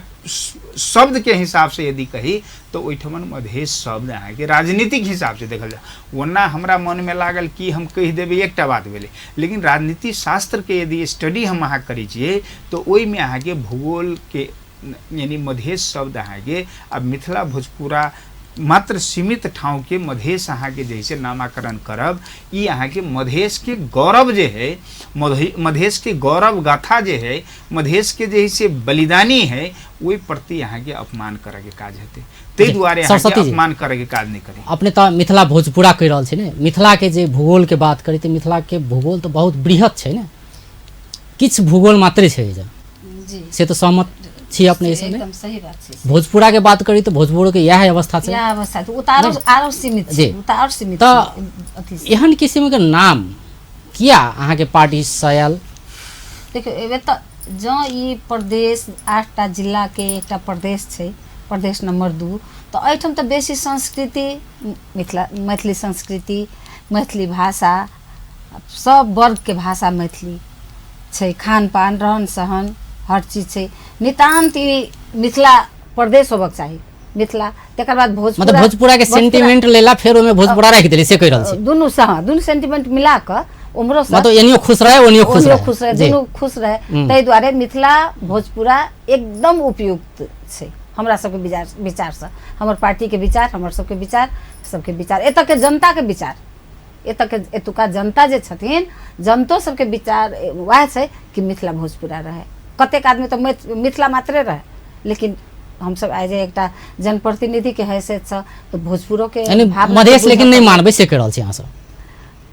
शब्दके हिसाबसँ यदि कही तऽ ओहिठमन मधेश शब्द अहाँके राजनीतिक हिसाबसँ देखल जाय। ओना हमरा मनमे लागल कि हम कहि देबै एकटा बात भेलै, लेकिन राजनीति शास्त्रके यदि स्टडी हम अहाँ करै छियै तऽ ओहिमे अहाँके भूगोलके यानी मधेश शब्द अहाँके आ मिथिला भोजपुरा मात्र सीमित ठाउँके मधेश अहाँके जे से नामाकरण करब, ई अहाँके मधेशके गौरव जे है, मधेशके गौरव गाथा जे है, मधेशके जे से बलिदानी है, ओहि प्रति अहाँके अपमान करैके काज हेतै। ताहि दुआरे अहाँके अपमान करैके काज नहि करी। अपने तऽ मिथिला भोजपुरा कहि रहल छी ने, मिथिलाके जे भूगोलके बात करी तऽ मिथिलाके भूगोल तऽ बहुत बृहत छै ने, किछु भूगोल मात्रे छै से तऽ सहमत छी अपने? एकदम सही बात छै। भोजपुरा के बात करी तऽ भोजपुरो के इएह अवस्था छै, इएह अवस्था छै, ओ तऽ आरो सीमित छै, ओ तऽ आरो सीमित छै। एहन किसिम के नाम किया अहाँके पार्टी सयल? देखियौ, एबे तऽ जँ ई प्रदेश 8टा जिलाके एकटा प्रदेश छै, प्रदेश नंबर 2, तऽ एहिठाम तऽ बेसी संस्कृति मिथिला, मैथिली संस्कृति, मैथिली भाषा, सब वर्गके भाषा मैथिली छै, खान पान, रहन सहन, हर चीज छै। नितान्त ई मिथिला प्रदेश होबक चाही, मिथिला, तकर बाद भोजपुरा, मतलब भोजपुरा के सेंटिमेंट लेला फेर ओमे भोजपुरा राखि देली से कहि रहल छी। दुनू से, हाँ, दुनू सेंटिमेंट मिला कऽ उम्हरो से मतलब एनियो खुश रहे ओनियो खुश रहे, खुश रहे, दुनू खुश रहे, ताहि दुआरे मिथिला भोजपुरा एकदम उपयुक्त छै हमरा सबके विचारसँ, हमर पार्टीके विचार, हमर सबके विचार, सबके विचार, एतऽके जनताके विचार, एतऽके एतुका जनता जे छथिन, जनतो सबके विचार वएह छै कि मिथिला भोजपुरा रहे। कतेक आदमी तऽ मिथिला मात्रे रहे, लेकिन हमसब आइ जे एकटा जनप्रतिनिधिके हैसियतसँ तऽ भोजपुरोके मधेश लेकिन नहि मानबै से कहि रहल छी अहाँ सब?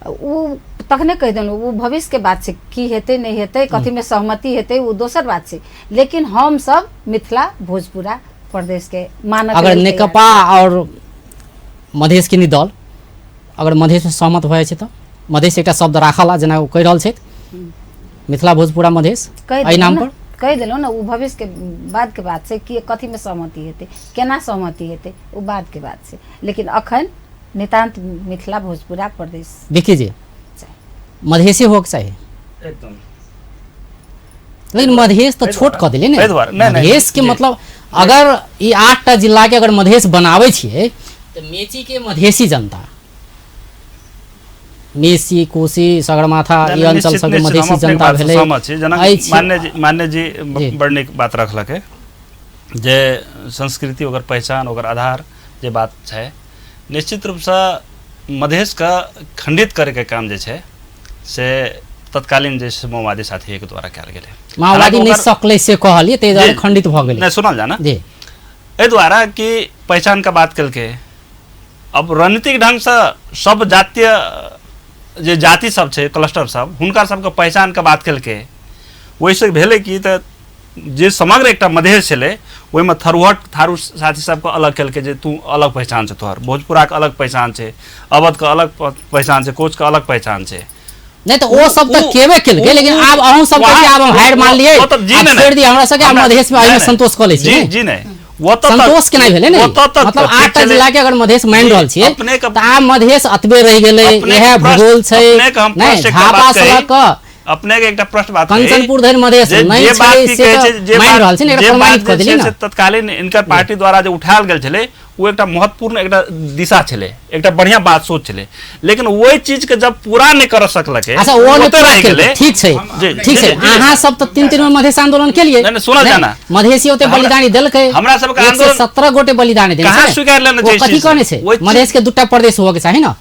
ओ तखने कहि देलहुँ, ओ भविष्यके बात छै, की हेतै नहि हेतै, कथीमे सहमति हेतै ओ दोसर बात छै, लेकिन हमसब मिथिला भोजपुरा प्रदेशके मानक। अगर नेकपा और मधेश के दल अगर मधेशमे सहमत भऽ जाइ छै तऽ मधेश एकटा शब्द राखल जेना ओ कहि रहल छथि, मिथिला भोजपुरा मधेश एहि नाम पर कहि देलहुँ ने, ओ भविष्यके बादके बात छै कि कथीमे सहमति हेतै, केना सहमति हेतै, ओ बादके बात छै, लेकिन अखन नितान्त मिथिला भोजपुरा प्रदेश। विकी जी, मधेशी होके चाही एकदम, लेकिन मधेश तऽ छोट कऽ देलियै ने। मधेश के मतलब अगर ई 8टा जिला के अगर मधेश बनाबै छियै तऽ मेची के मधेशी जनता, मेसी, कोसी, सगरमाथा, ई अंचल सबके मधेशी जनता भेलै। मान्य जी बड़ नीक बात रखलकै जे संस्कृति ओकर पहचान ओकर आधार जे बात छै, निश्चित रूपसँ मधेशके खंडित करैके काम जे छै से तत्कालीन जे माओवादी साथीके द्वारा कयल गेलै। माओवादी नहि सकलै से कहलियै, ताहि दुआरे खंडित भऽ गेलै। नहि सुनल जा ना, एहि द्वारा कि पहचानके बात केलकै। अब रणनीतिक ढङ्गसँ सब जातीय जे जाति सब छै, क्लस्टर सब, हुनका सबके पहचानके बात केलकै। ओहिसँ भेलै कि तऽ जे समग्र एकटा मधेश छलै ओहिमे थरुहट थारू साथी सबके अलग केलकै जे तू अलग पहचान छै तोहर, भोजपुराके अलग पहचान छै, अवधके अलग पहचान छै, कोचके अलग पहचान छै। नहि तऽ ओ सब तऽ केबे केलकै, लेकिन आब अहूँ सब कहै आब हम हारि मानलियै, छोड़ि दियै हमरा सबके, आब मधेशमे एहिमे संतोष कऽ लै छी। जी नहि, संतोष केना भेलै ने? मतलब 8टा जिला के अगर मधेश मानि रहल छियै तऽ आब मधेश एतबे रहि गेलै, इएह भूगोल छै। नहि, झापा से लऽ कऽ अपने के एकटा प्रश्न बात कंचनपुर धरि मधेश नहि छै से मानि रहल छै ने, एकरा प्रमाणित कऽ देलियै ने। तत्कालीन इनकर पार्टी द्वारा जे उठायल गेल छलै ओ एकटा महत्वपूर्ण एकटा दिशा छलै, एकटा बढ़िया बात सोच छलै, लेकिन ओहि चीज के जब पूरा नहि कर सकलकै। अच्छा, ओ नहि पूरा केलकै, ठीक छै, ठीक छै। अहाँ सब तऽ 3-3 मे मधेश आंदोलन केलियै। नहि, सुनल जाना, मधेशी ओते बलिदानी देलकै, हमरा सबके आंदोलन 117 गोटे बलिदानी देने छै, कहाँ स्वीकार लेने छै? कथी कहने छै? मधेश के 2टा प्रदेश होबऽ के चाही ने,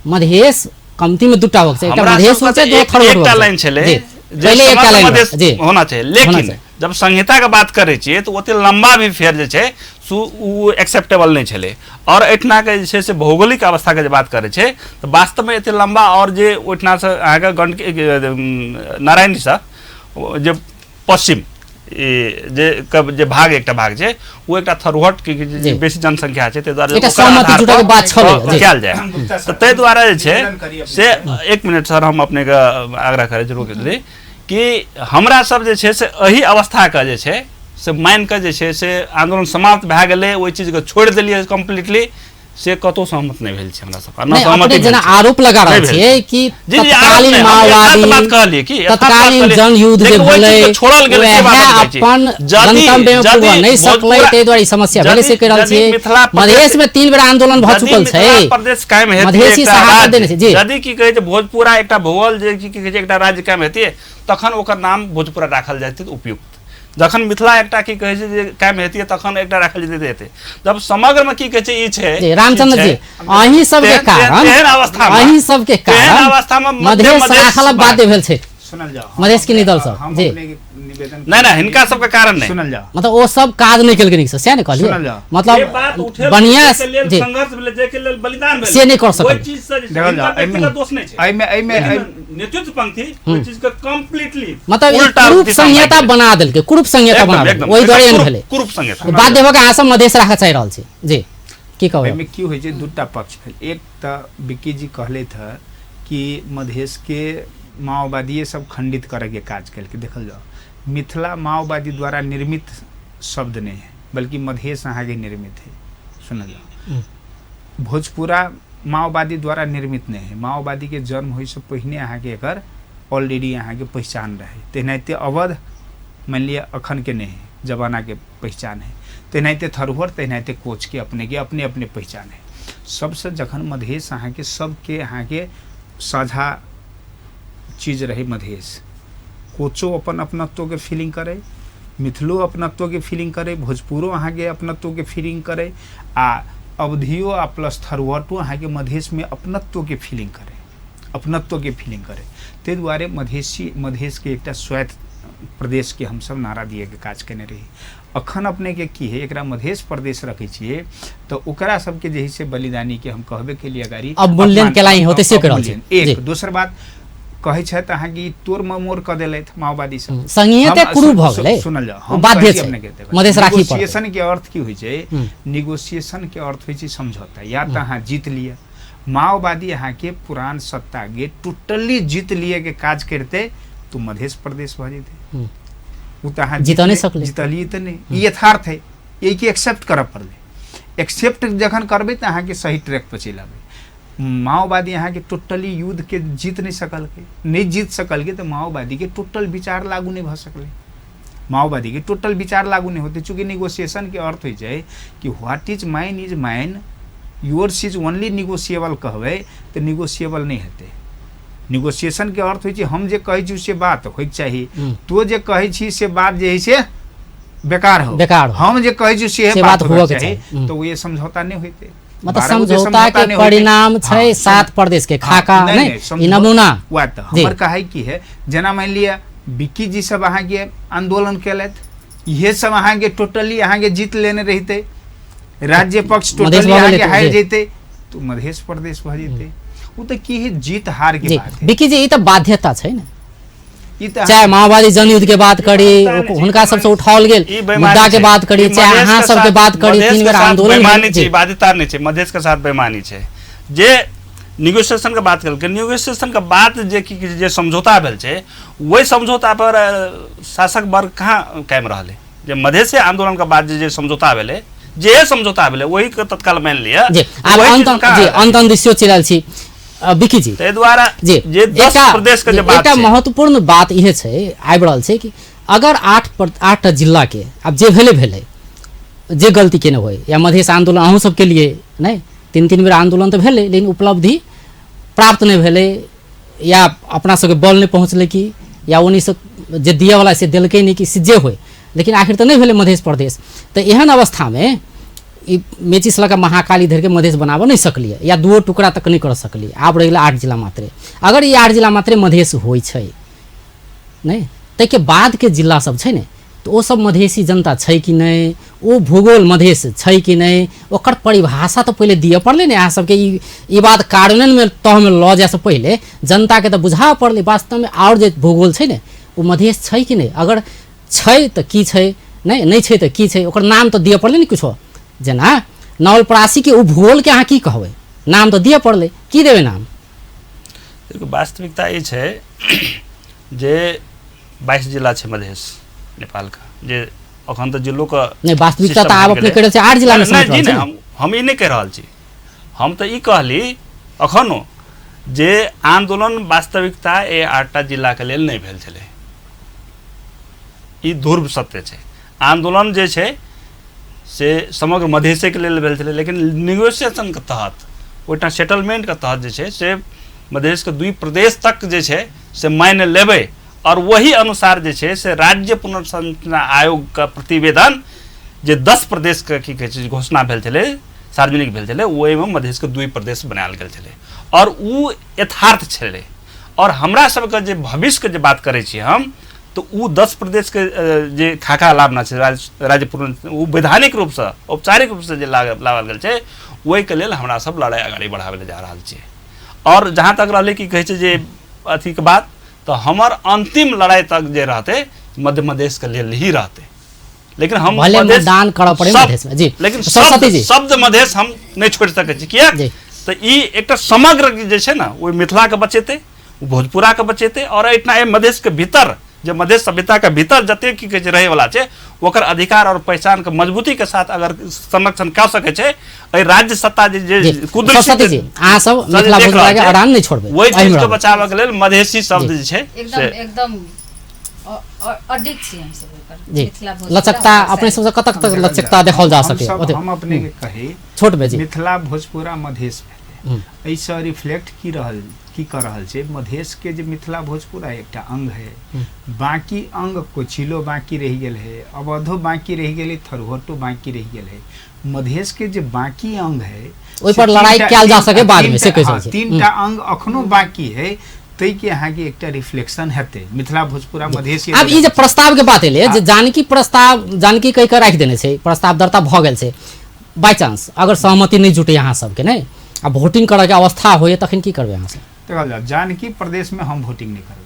मधेश कमती में 2टा होबऽ के चाही, एकटा मधेश होबऽ के चाही, दोसर एकटा लाइन छलै, पहिले एकटा लाइन होना चाही। लेकिन जब संहिता के बात करै छियै तऽ ओते लंबा भी फेर जे छै सो ओ एक्सेप्टेबल नहि छलै। और एहिठिनाके जे छै से भौगोलिक अवस्थाके जे बात करै छै तऽ वास्तवमे एते लंबा, और जे ओहिठिनासँ अहाँके गंडकी नारायणीसँ जे पश्चिम जे जे भाग एकटा भाग छै ओ एकटा थरुहट के जे बेसी जनसंख्या छै, ताहि दुआरे कयल जाय। तऽ ताहि दुआरे जे छै से एक मिनट सर, हम अपनेके आग्रह करै छी रोकि ली कि हमरा सब जे छै से एहि अवस्थाके जे छै से मानि कऽ जे छै से आन्दोलन समाप्त भए गेलै, ओहि चीजके छोड़ि देलियै कम्प्लीटली, से कतौ सहमत नहि भेल छै हमरा सब। नहि, अपने जेना आरोप लगा रहल छियै कि तत्कालीन माओवादी, तत्कालीन जनयुद्ध जे भेलै छोड़ल गेलै, से बात अपन गंतव्य मे पूरा नहि सकलै, ताहि दुआरे ई समस्या भेलै से कहि रहल छियै। मधेश मे 3 बेर आंदोलन भऽ चुकल छै, प्रदेश कायम हेतै, मधेशी शहादत देने छै। जी, यदि की कहै छै भोजपुरा एकटा भूगोल जे की कहै छै एकटा राज्य कायम हेतै, तखन ओकर नाम भोजपुरा राखल जाइत उपयुक्त। जखन मिथिला एकटा की कहै छै जे कायम हेतियै तखन एकटा राखल जेतै हेतै, जब समग्रमे की कहै छै ई छै। जी रामचंद्र जी, अहीं सबके कारण, तेहन अवस्थामे, अहीं सबके तेहन कारण अवस्थामे मधेश राखल बाध्य भेल छै। सुनल जाओ, मधेश के दल सब हम जी। अपने के निवेदन नहि नहि, हिनका सबके कारण नहि। सुनल जाओ, मतलब ओ सब काज नहि केलकै नीकसँ, सएह ने कहलियै? सुनल जाओ। मतलब बढ़िया जी संघर्ष भेलै, जाहिके लेल बलिदान भेलै, से नहि कऽ सकल। ओहि चीज से देखल जाओ, हिनका एहिमे व्यक्तिगत दोष नहि छै, एहिमे एहिमे लेकिन नेतृत्व पंक्ति ओहि चीज के कम्प्लीटली मतलब ई उल्टा कुरूप दिशा मे संहिता भागि गेलै। बना देलकै, कुरूप संहिता बना एकदम देलकै, एकदम ओहि दुआरे एहन कुरूप- भेलै। कुरूप संहिता। बाध्य भऽ कऽ अहाँ सब मधेश राखऽ चाहि रहल छी जी, की कहबै? एहिमे की होइ छै, दूटा पक्ष भेल। एक तऽ विक्की जी कहलथि हँ कि मधेश के माओवादीए सब खंडित करैके काज केलकै। देखल जाओ, मिथिला माओवादी द्वारा निर्मित शब्द नहीं है, बल्कि मधेश अहाँके निर्मित है। सुनल जाओ, भोजपुरा माओवादी द्वारा निर्मित नहीं है, माओवादी के जन्म होइसँ पहिने अहाँके एकर ऑलरेडी अहाँके पहिचान रहै। तेनाहिते अवध मानि लिअ अखन के नहीं है, जमाना के पहिचान है। तेनाहिते थरुहर, तेनाहिते कोच के अपने के अपने अपने पहिचान है। सबसँ जखन मधेश अहाँके सबके अहाँके साझा चीज रहे, मधेश कोचो अपन अपनत्व के फीलिंग करे, मिथिलो अपनत्व के फीलिंग करे, भोजपुरो अहाँके अपनत्व के फीलिंग करे, आ अवधियो आ प्लस थरुहटो अहाँके मधेशमे अपनत्व के फीलिंग करे, अपनत्व के फीलिंग करे। ताहि दुआरे मधेशी मधेशके एकटा स्वायत्त प्रदेशके हमसब नारा दिएके काज केने रही। अखन अपने के की है, एकरा मधेश प्रदेश रखै छियै तऽ ओकरा सबके जे है से बलिदानी के हम कहबे के लिए अगाड़ी अवमूल्यन अपमान- केला ही होतै से कहि रहल छी। अवमूल्यन। जी। एक दोसर बात कहै छथि अहाँके ई तोड़ ममोड़ कऽ देलथि माओवादी सब, संहिते हम- कुरूप भऽ गेलै, सुनल जाओ, ओ हम बाध्य कहै छी छै, अपने के देखो, मधेश राखी पड़तै। निगोसिएशन के अर्थ की होइ छै? निगोसिएशन के अर्थ होइ छै समझौता, या तऽ अहाँ जीत लिअ। माओवादी अहाँके पुरान सत्ता के टोटली जीत लिए के काज करते तो मधेश प्रदेश भऽ जेतै। ओ तऽ अहाँ जीतऽ नहि सकलै। जीतलियै तऽ नहि, ई यथार्थ है, एहिके एक्सेप्ट करऽ पड़लै। एक्सेप्ट जखन करबै तऽ अहाँके सही ट्रैक पर चलि अबै। माओवादी अहाँके टोटली युद्ध के जीत नहि सकलकै, नहि जीत सकलकै तऽ माओवादी के टोटल विचार लागू नहि भऽ सकलै, माओवादी के टोटल विचार लागू नहि होते। चूँकि निगोसिएशन के अर्थ होइ छै कि what is mine is mine, yours is only negotiable कहबै तऽ निगोसिएबल नहि हेतै। निगोसिएशन के अर्थ होइ छै हम जे कहै छी से बात होइके चाही, तो जे कहै छी से बात जे है से बेकार हो, बेकार हो। हम जे कहै छी से से बात बात होबाक हुअके चाही, चाही। तऽ ओ समझौता नहि होइतै। मतलब 12 गो जे समझौता के नहि होइतै। परिणाम छै हाँ, 7 प्रदेश के खाका, हाँ, नहि ई नमूना। वएह तऽ जी। हमर कहै की है, जेना मानि लिअ विक्की जी सब अहाँके आंदोलन केलथि, इहे सब अहाँके टोटली अहाँके जीत लेने रहितै, राज्य पक्ष मधेश टोटली भऽ अहाँके गेलै, हारि जी। जैतै तऽ मधेश प्रदेश भऽ जैतै। ओ तऽ की है, जीत हार के जी बात है। विक्की जी, ई तऽ बाध्यता छै ने, ई तऽ चाहे माओवादी जनयुद्ध के बात करी, ई बाध्यता नहि छै, हुनका सबसँ उठाओल गेल ई बेईमानी मुद्दा के छै। बात करी, ई चाहे मधेश अहाँ के सबके साथ- बात करी, मधेश 3 के बेर साथ आंदोलन बेईमानी भेल। छै, जी। बाध्यता नहि छै, मधेश के साथ बेईमानी छै। जे निगोसिएशन के बात केलकै, निगोसिएशन के बात जे की जे समझौता भेल छै, ओहि समझौता पर शासक वर्ग कहाँ कायम रहलै? जे मधेशे आंदोलन के बाद जे समझौता भेलै, जे समझौता भेलै ओहि के तत्काल मानि लिअ। जी आब ओहि अंत चीज कहाँ जी अंत अंत चलि रहल छी। विक्की जी, ताहि दुआरे जी जे 10 प्रदेश के जे बात एकटा छै, महत्वपूर्ण बात इहे छै आबि रहल छै कि अगर 8टा जिला के आब जे भेलै भेलै, जे गलती केने होइ या मधेश आंदोलन अहूँ सबके लिए नहि, 3-3 बेर आंदोलन तऽ भेलै लेकिन उपलब्धि प्राप्त नहि भेलै, या अपना सबके बल नहि पहुँचलै कि या ओन्नीसँ जे दियऽवला से देलकै नहि कि से जे होइ, लेकिन आखिर तऽ नहि भेलै मधेश प्रदेश। तऽ एहन अवस्थामे ई मेचीसँ लऽ कऽ महाकाली धरिके मधेश बनाबऽ नहि सकलियै या 2 टुकड़ा तक नहि कर सकलियै, आब रहि गेलै 8 जिला मात्रे। अगर ई 8 जिला मात्रे मधेश होइ छै नहि, ताहिके बादके जिला सब छै ने, तऽ ओ सब मधेशी जनता छै कि नहि, ओ भूगोल मधेश छै कि नहि, ओकर परिभाषा तऽ पहिले दिअ पड़लै ने। अहाँ सबके ई बात कार्यान्वयनमे तहमे लऽ जाइसँ पहिले जनताके तऽ बुझाबऽ पड़लै वास्तवमे आओर जे भूगोल छै ने ओ मधेश छै कि नहि, अगर छै तऽ की छै, नहि नहि छै तऽ की छै, ओकर नाम तऽ दिअ पड़लै ने किछो। जेना नवलपरासीके ओ भूगोलके अहाँ की कहबै, नाम तऽ दिअ पड़लै, की देबै नाम? देखियौ, वास्तविकता ई छै जे 22 जिला छै मधेश नेपालके, जे अखन तऽ जिलोके नहि वास्तविकता तऽ सिस्टम आब बनि अपने गेलै। कहि रहल छी 8 जिलामे नहि समेट जी रहल नहि, छै ने। हम ई नहि कहि रहल छी, हम तऽ ई कहली अखनो जे आंदोलन वास्तविकता ए 8टा जिलाके लेल नहि भेल छलै, ई ध्रुव सत्य छै। आंदोलन जे छै से समग्र मधेशेके लेल भेल छलै, लेकिन निगोसिएशनके तहत ओहिठाम सेटलमेंटके तहत जे छै से मधेशके 2 प्रदेश तक जे छै से मानि लेबै आओर वही अनुसार जे छै से राज्य पुनर्संरचना आयोगके प्रतिवेदन जे 10 प्रदेशके की कहै छै घोषणा भेल छलै, सार्वजनिक भेल छलै, ओहिमे मधेशके 2 प्रदेश बनायल गेल छलै आओर ओ यथार्थ छलै। आओर हमरा सबके जे भविष्यके जे बात करै छी हम, तऽ ओ 10 प्रदेशके जे खाका लाबना छै राज्य पुनर् ओ वैधानिक रूपसँ औपचारिक रूपसँ जे लावल गेल छै, ओहिके लेल हमरा सब लड़ाइ अगाडि बढ़ाबै लए जा रहल छियै। आओर जहाँ तक रहलै की कहै छै जे अथीके बात, तऽ हमर अन्तिम लड़ाइ तक जे रहतै मध्य मधेशके लेल ही रहतै। लेकिन हम भले मतदान करऽ पड़े मधेश में जी, लेकिन शब्द मधेश हम नहि छोड़ि सकै छी। किया तऽ ई एकटा समग्र जे छै ने, ओहि मिथिलाके बचेतै, भोजपुराके बचेतै, आओर एहिठिना एहि मधेशके भीतर जे मधेश सभ्यताके भीतर जतेक की कहै छै रहैवला छै, ओकर अधिकार और पहचानके मजबूतीके साथ अगर संरक्षण कऽ सकै छै एहि राज्य सत्ता जे कुदृश्य जी, अहाँ सब मिथिला भोजपुरा के अड़ान नहि छोड़बै, ओहि चीजके बचाबऽ के लेल मधेशी शब्द जे छै एकदम एकदम अडिग छी हम सब ओकर। मिथिला भोजपुरा लचकता अपने सबसे कतक तक लचकता देखल जा सके? हम अपने के कही छोट में जी, मिथिला भोजपुरा मधेश भेलै, एहिसँ रिफ्लेक्ट की रहल की कर रहल छै मधेश के जे मिथिला भोजपुरा एकटा अंग है, बाकी अंग कोचिलो बाकी रहि गेल है, अवधो बाकी रहि गेलै, थरहटो बाकी रहि गेल है। मधेश के जे बाकी अंग है ओहि पर लड़ाई कयल जा सके बाद में, से कहि सकै छी। 3टा अंग अखनो बाकी है, तै के अहाँके एकटा रिफ्लेक्शन हेतै मिथिला भोजपुरा मधेश। आब ई जे प्रस्ताव के बात एलै, जे जानकी प्रस्ताव जानकी कहि के राखि देने छै, प्रस्ताव दर्ता भऽ गेल छै, बाई चांस अगर सहमति नहि जुटे अहाँ सबके नहि आ वोटिंग करऽ के अवस्था होइए तखन की करबै अहाँ सब? देखल जाउ, जानकी प्रदेश में हम वोटिंग नहीं करबै,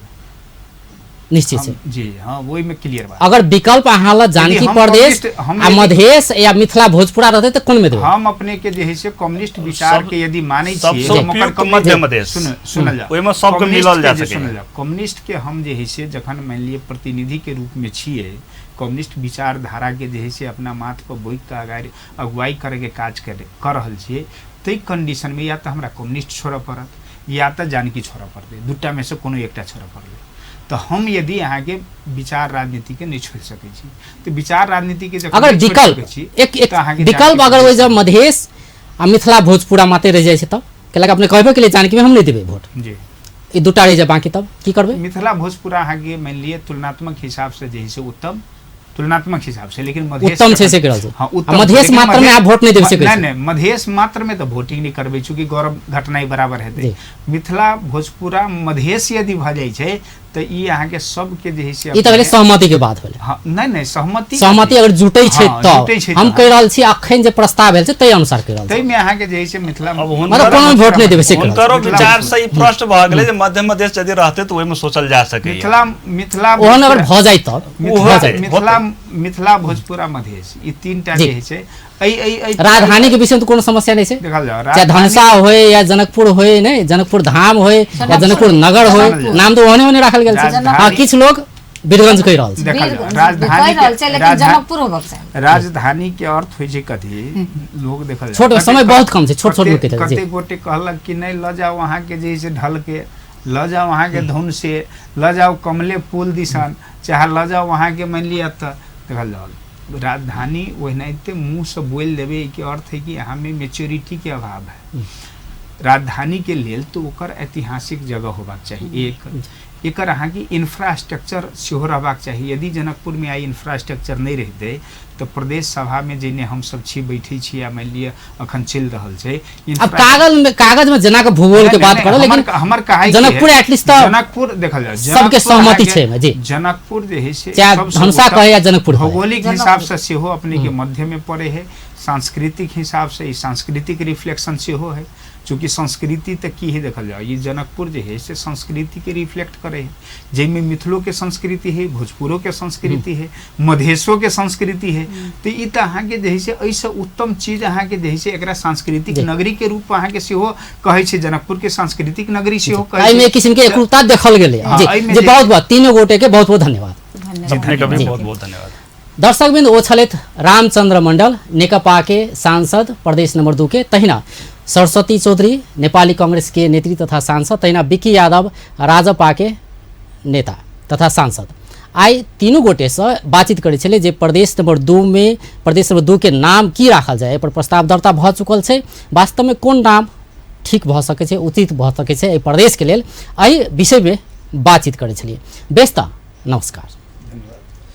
निश्चित छै जी। हाँ, वही में क्लियर बात। अगर विकल्प अहाँ ला जानकी प्रदेश आ मधेश या मिथिला भोजपुरा रहतै तऽ कोन में देबै? हम अपने के जे है से कम्युनिस्ट विचार के यदि मानै छियै, हम ओकर मध्य मधेश सुनल जाउ, ओहिमे सबके मिलल जा सकै। सुनल जाउ, कम्युनिस्ट के हम जे है से जखन मानि लिअ प्रतिनिधि के रूप में छियै, कम्युनिस्ट विचारधारा के जे है से अपना माथ पर बोइक के अगाडि अगुवाई करे के काज कर रहल छियै, ताहि कंडीशन में या तऽ हमरा कम्युनिस्ट छोड़ऽ पड़त या तऽ जानकी छोड़ऽ पड़तै, दूटा में से कोनो एकटा छोड़ऽ पड़तै। तऽ हम यदि अहाँके विचार राजनीति के नहि छोड़ि सकै छी तऽ विचार राजनीति के अगर विकल्प एक एक विकल्प अगर ओहि जब मधेश आ मिथिला भोजपुरा माते रहि जाइ छै तब कैलाकि अपने कहबे के लिए जानकी में हम नहि देबै वोट जी, ई दूटा रहि जाय बाकी तब की करबै? मिथिला भोजपुरा अहाँके मानि लिअ तुलनात्मक हिसाब से जे है से उत्तम, तुलनात्मक हिसाब से, लेकिन मधेश उत्तम छै से कहि रहल छै। हाँ, उत्तम मधेश मात्र में आप वोट नहीं देबै से नहीं नहीं, मधेश मात्र में तो वोटिंग नहीं करबै, चूँकि गौरव घटना ही बराबर हेतै। मिथिला भोजपुरा मधेश यदि भऽ जाइ छै तऽ ई अहाँके सबके जे है से ई तऽ भेलै सहमति के बात भेलै। हाँ, नहीं नहीं, सहमति सहमति अगर जुटै छै तऽ हम कहि रहल छी अखन जे प्रस्ताव भेल छै ताहि अनुसार कहि रहल छी, ताहिमे अहाँके जे है से मिथिला मतलब कोनो वोट नहि देबै से हुनकरो विचार से ई प्रश्न भऽ गेलै जे मध्य मधेश यदि रहतै तऽ ओहिमे सोचल जा सकैए। मिथिला मिथिला ओहन अगर भऽ जाइ तऽ मिथिला मिथिला भोजपुरा मधेश ई 3टा जे है से राजधानी के विषय में तो कोनो समस्या नहीं छै, देखल जाओ, चाहे धनुषा होय या जनकपुर होय, नहीं जनकपुर धाम होय या जनकपुर नगर होय, नाम तो ओहने ओहने राखल गेल छै। हाँ, किछु लोग वीरगंज कहि रहल छै। देखल जाओ, राजधानी के अर्थ होइ छै कथी, लोग देखल छोट समय बहुत कम छै, छोट छोट में कहि कते गोटे कहलक कि नहि लऽ जाओ अहाँके जे से ढल के लऽ जाओ अहाँके धुन से लऽ जाओ कमले पुल दिसन, चाहे लऽ जाओ अहाँके मानि लिअ। तऽ देखल जाओ, राजधानी ओनाहिते मुँहसँ बोलि देबै के अर्थ है कि अहाँमे मेच्योरिटी के अभाव है। राजधानी के लेल तो ओकर ऐतिहासिक जगह होबाक चाही, एक एकर अहाँके इंफ्रास्ट्रक्चर सेहो रहबाक चाही। यदि जनकपुरमे आइ इंफ्रास्ट्रक्चर नहि रहितै तऽ प्रदेश सभामे जेने हमसब छी बैठै छी आ मानि लिअ अखन चलि रहल छै। अब कागज में जेना के भूगोल के बात करो, लेकिन हमर कहाई जनकपुर एटलीस्ट तऽ जनकपुर देखल जाय, सबके सहमति छै जी। जनकपुर जे है से धनुषा कहे या जनकपुर भौगोलिक हिसाब से सेहो अपने के मध्य में पड़े है, सांस्कृतिक हिसाब से ई सांस्कृतिक रिफ्लेक्शन सेहो है। चूँकि संस्कृति तऽ की है देखल जाओ, ये जनकपुर जे है से संस्कृति के रिफ्लेक्ट करे है, जाहिमे मिथिलो के संस्कृति है, भोजपुरो के संस्कृति है, मधेशो के संस्कृति है। तो ई तऽ अहाँके जे है से एहिसँ उत्तम चीज अहाँके जे है से एकरा सांस्कृतिक नगरी के रूप अहाँके सेहो कहै छै, जनकपुर के सांस्कृतिक नगरी सेहो कहै छै। एहिमे किसिम के एकरूपता देखल गेलै जी। बहुत बहुत तीनों गोटे के बहुत बहुत धन्यवाद। बहुत बहुत धन्यवाद। दर्शकबिंद ओ छलथि रामचंद्र मंडल, नेकपा के सांसद प्रदेश नंबर 2 के, तहिना सरस्वती चौधरी नेपाली कांग्रेस के नेत्री तथा सांसद, तहिना विकी यादव राजपा के नेता तथा सांसद। आइ तीनू गोटेसँ बातचीत करै छलै जे प्रदेश नंबर 2 में प्रदेश नंबर 2 के नाम की राखल जाय, एहि पर प्रस्ताव दर्ता भऽ चुकल छै। वास्तवमे कोन नाम ठीक भऽ सकै छै, उचित भऽ सकै छै एहि प्रदेशके लेल, एहि विषयमे बातचीत करै छलियै। बेस तऽ नमस्कार।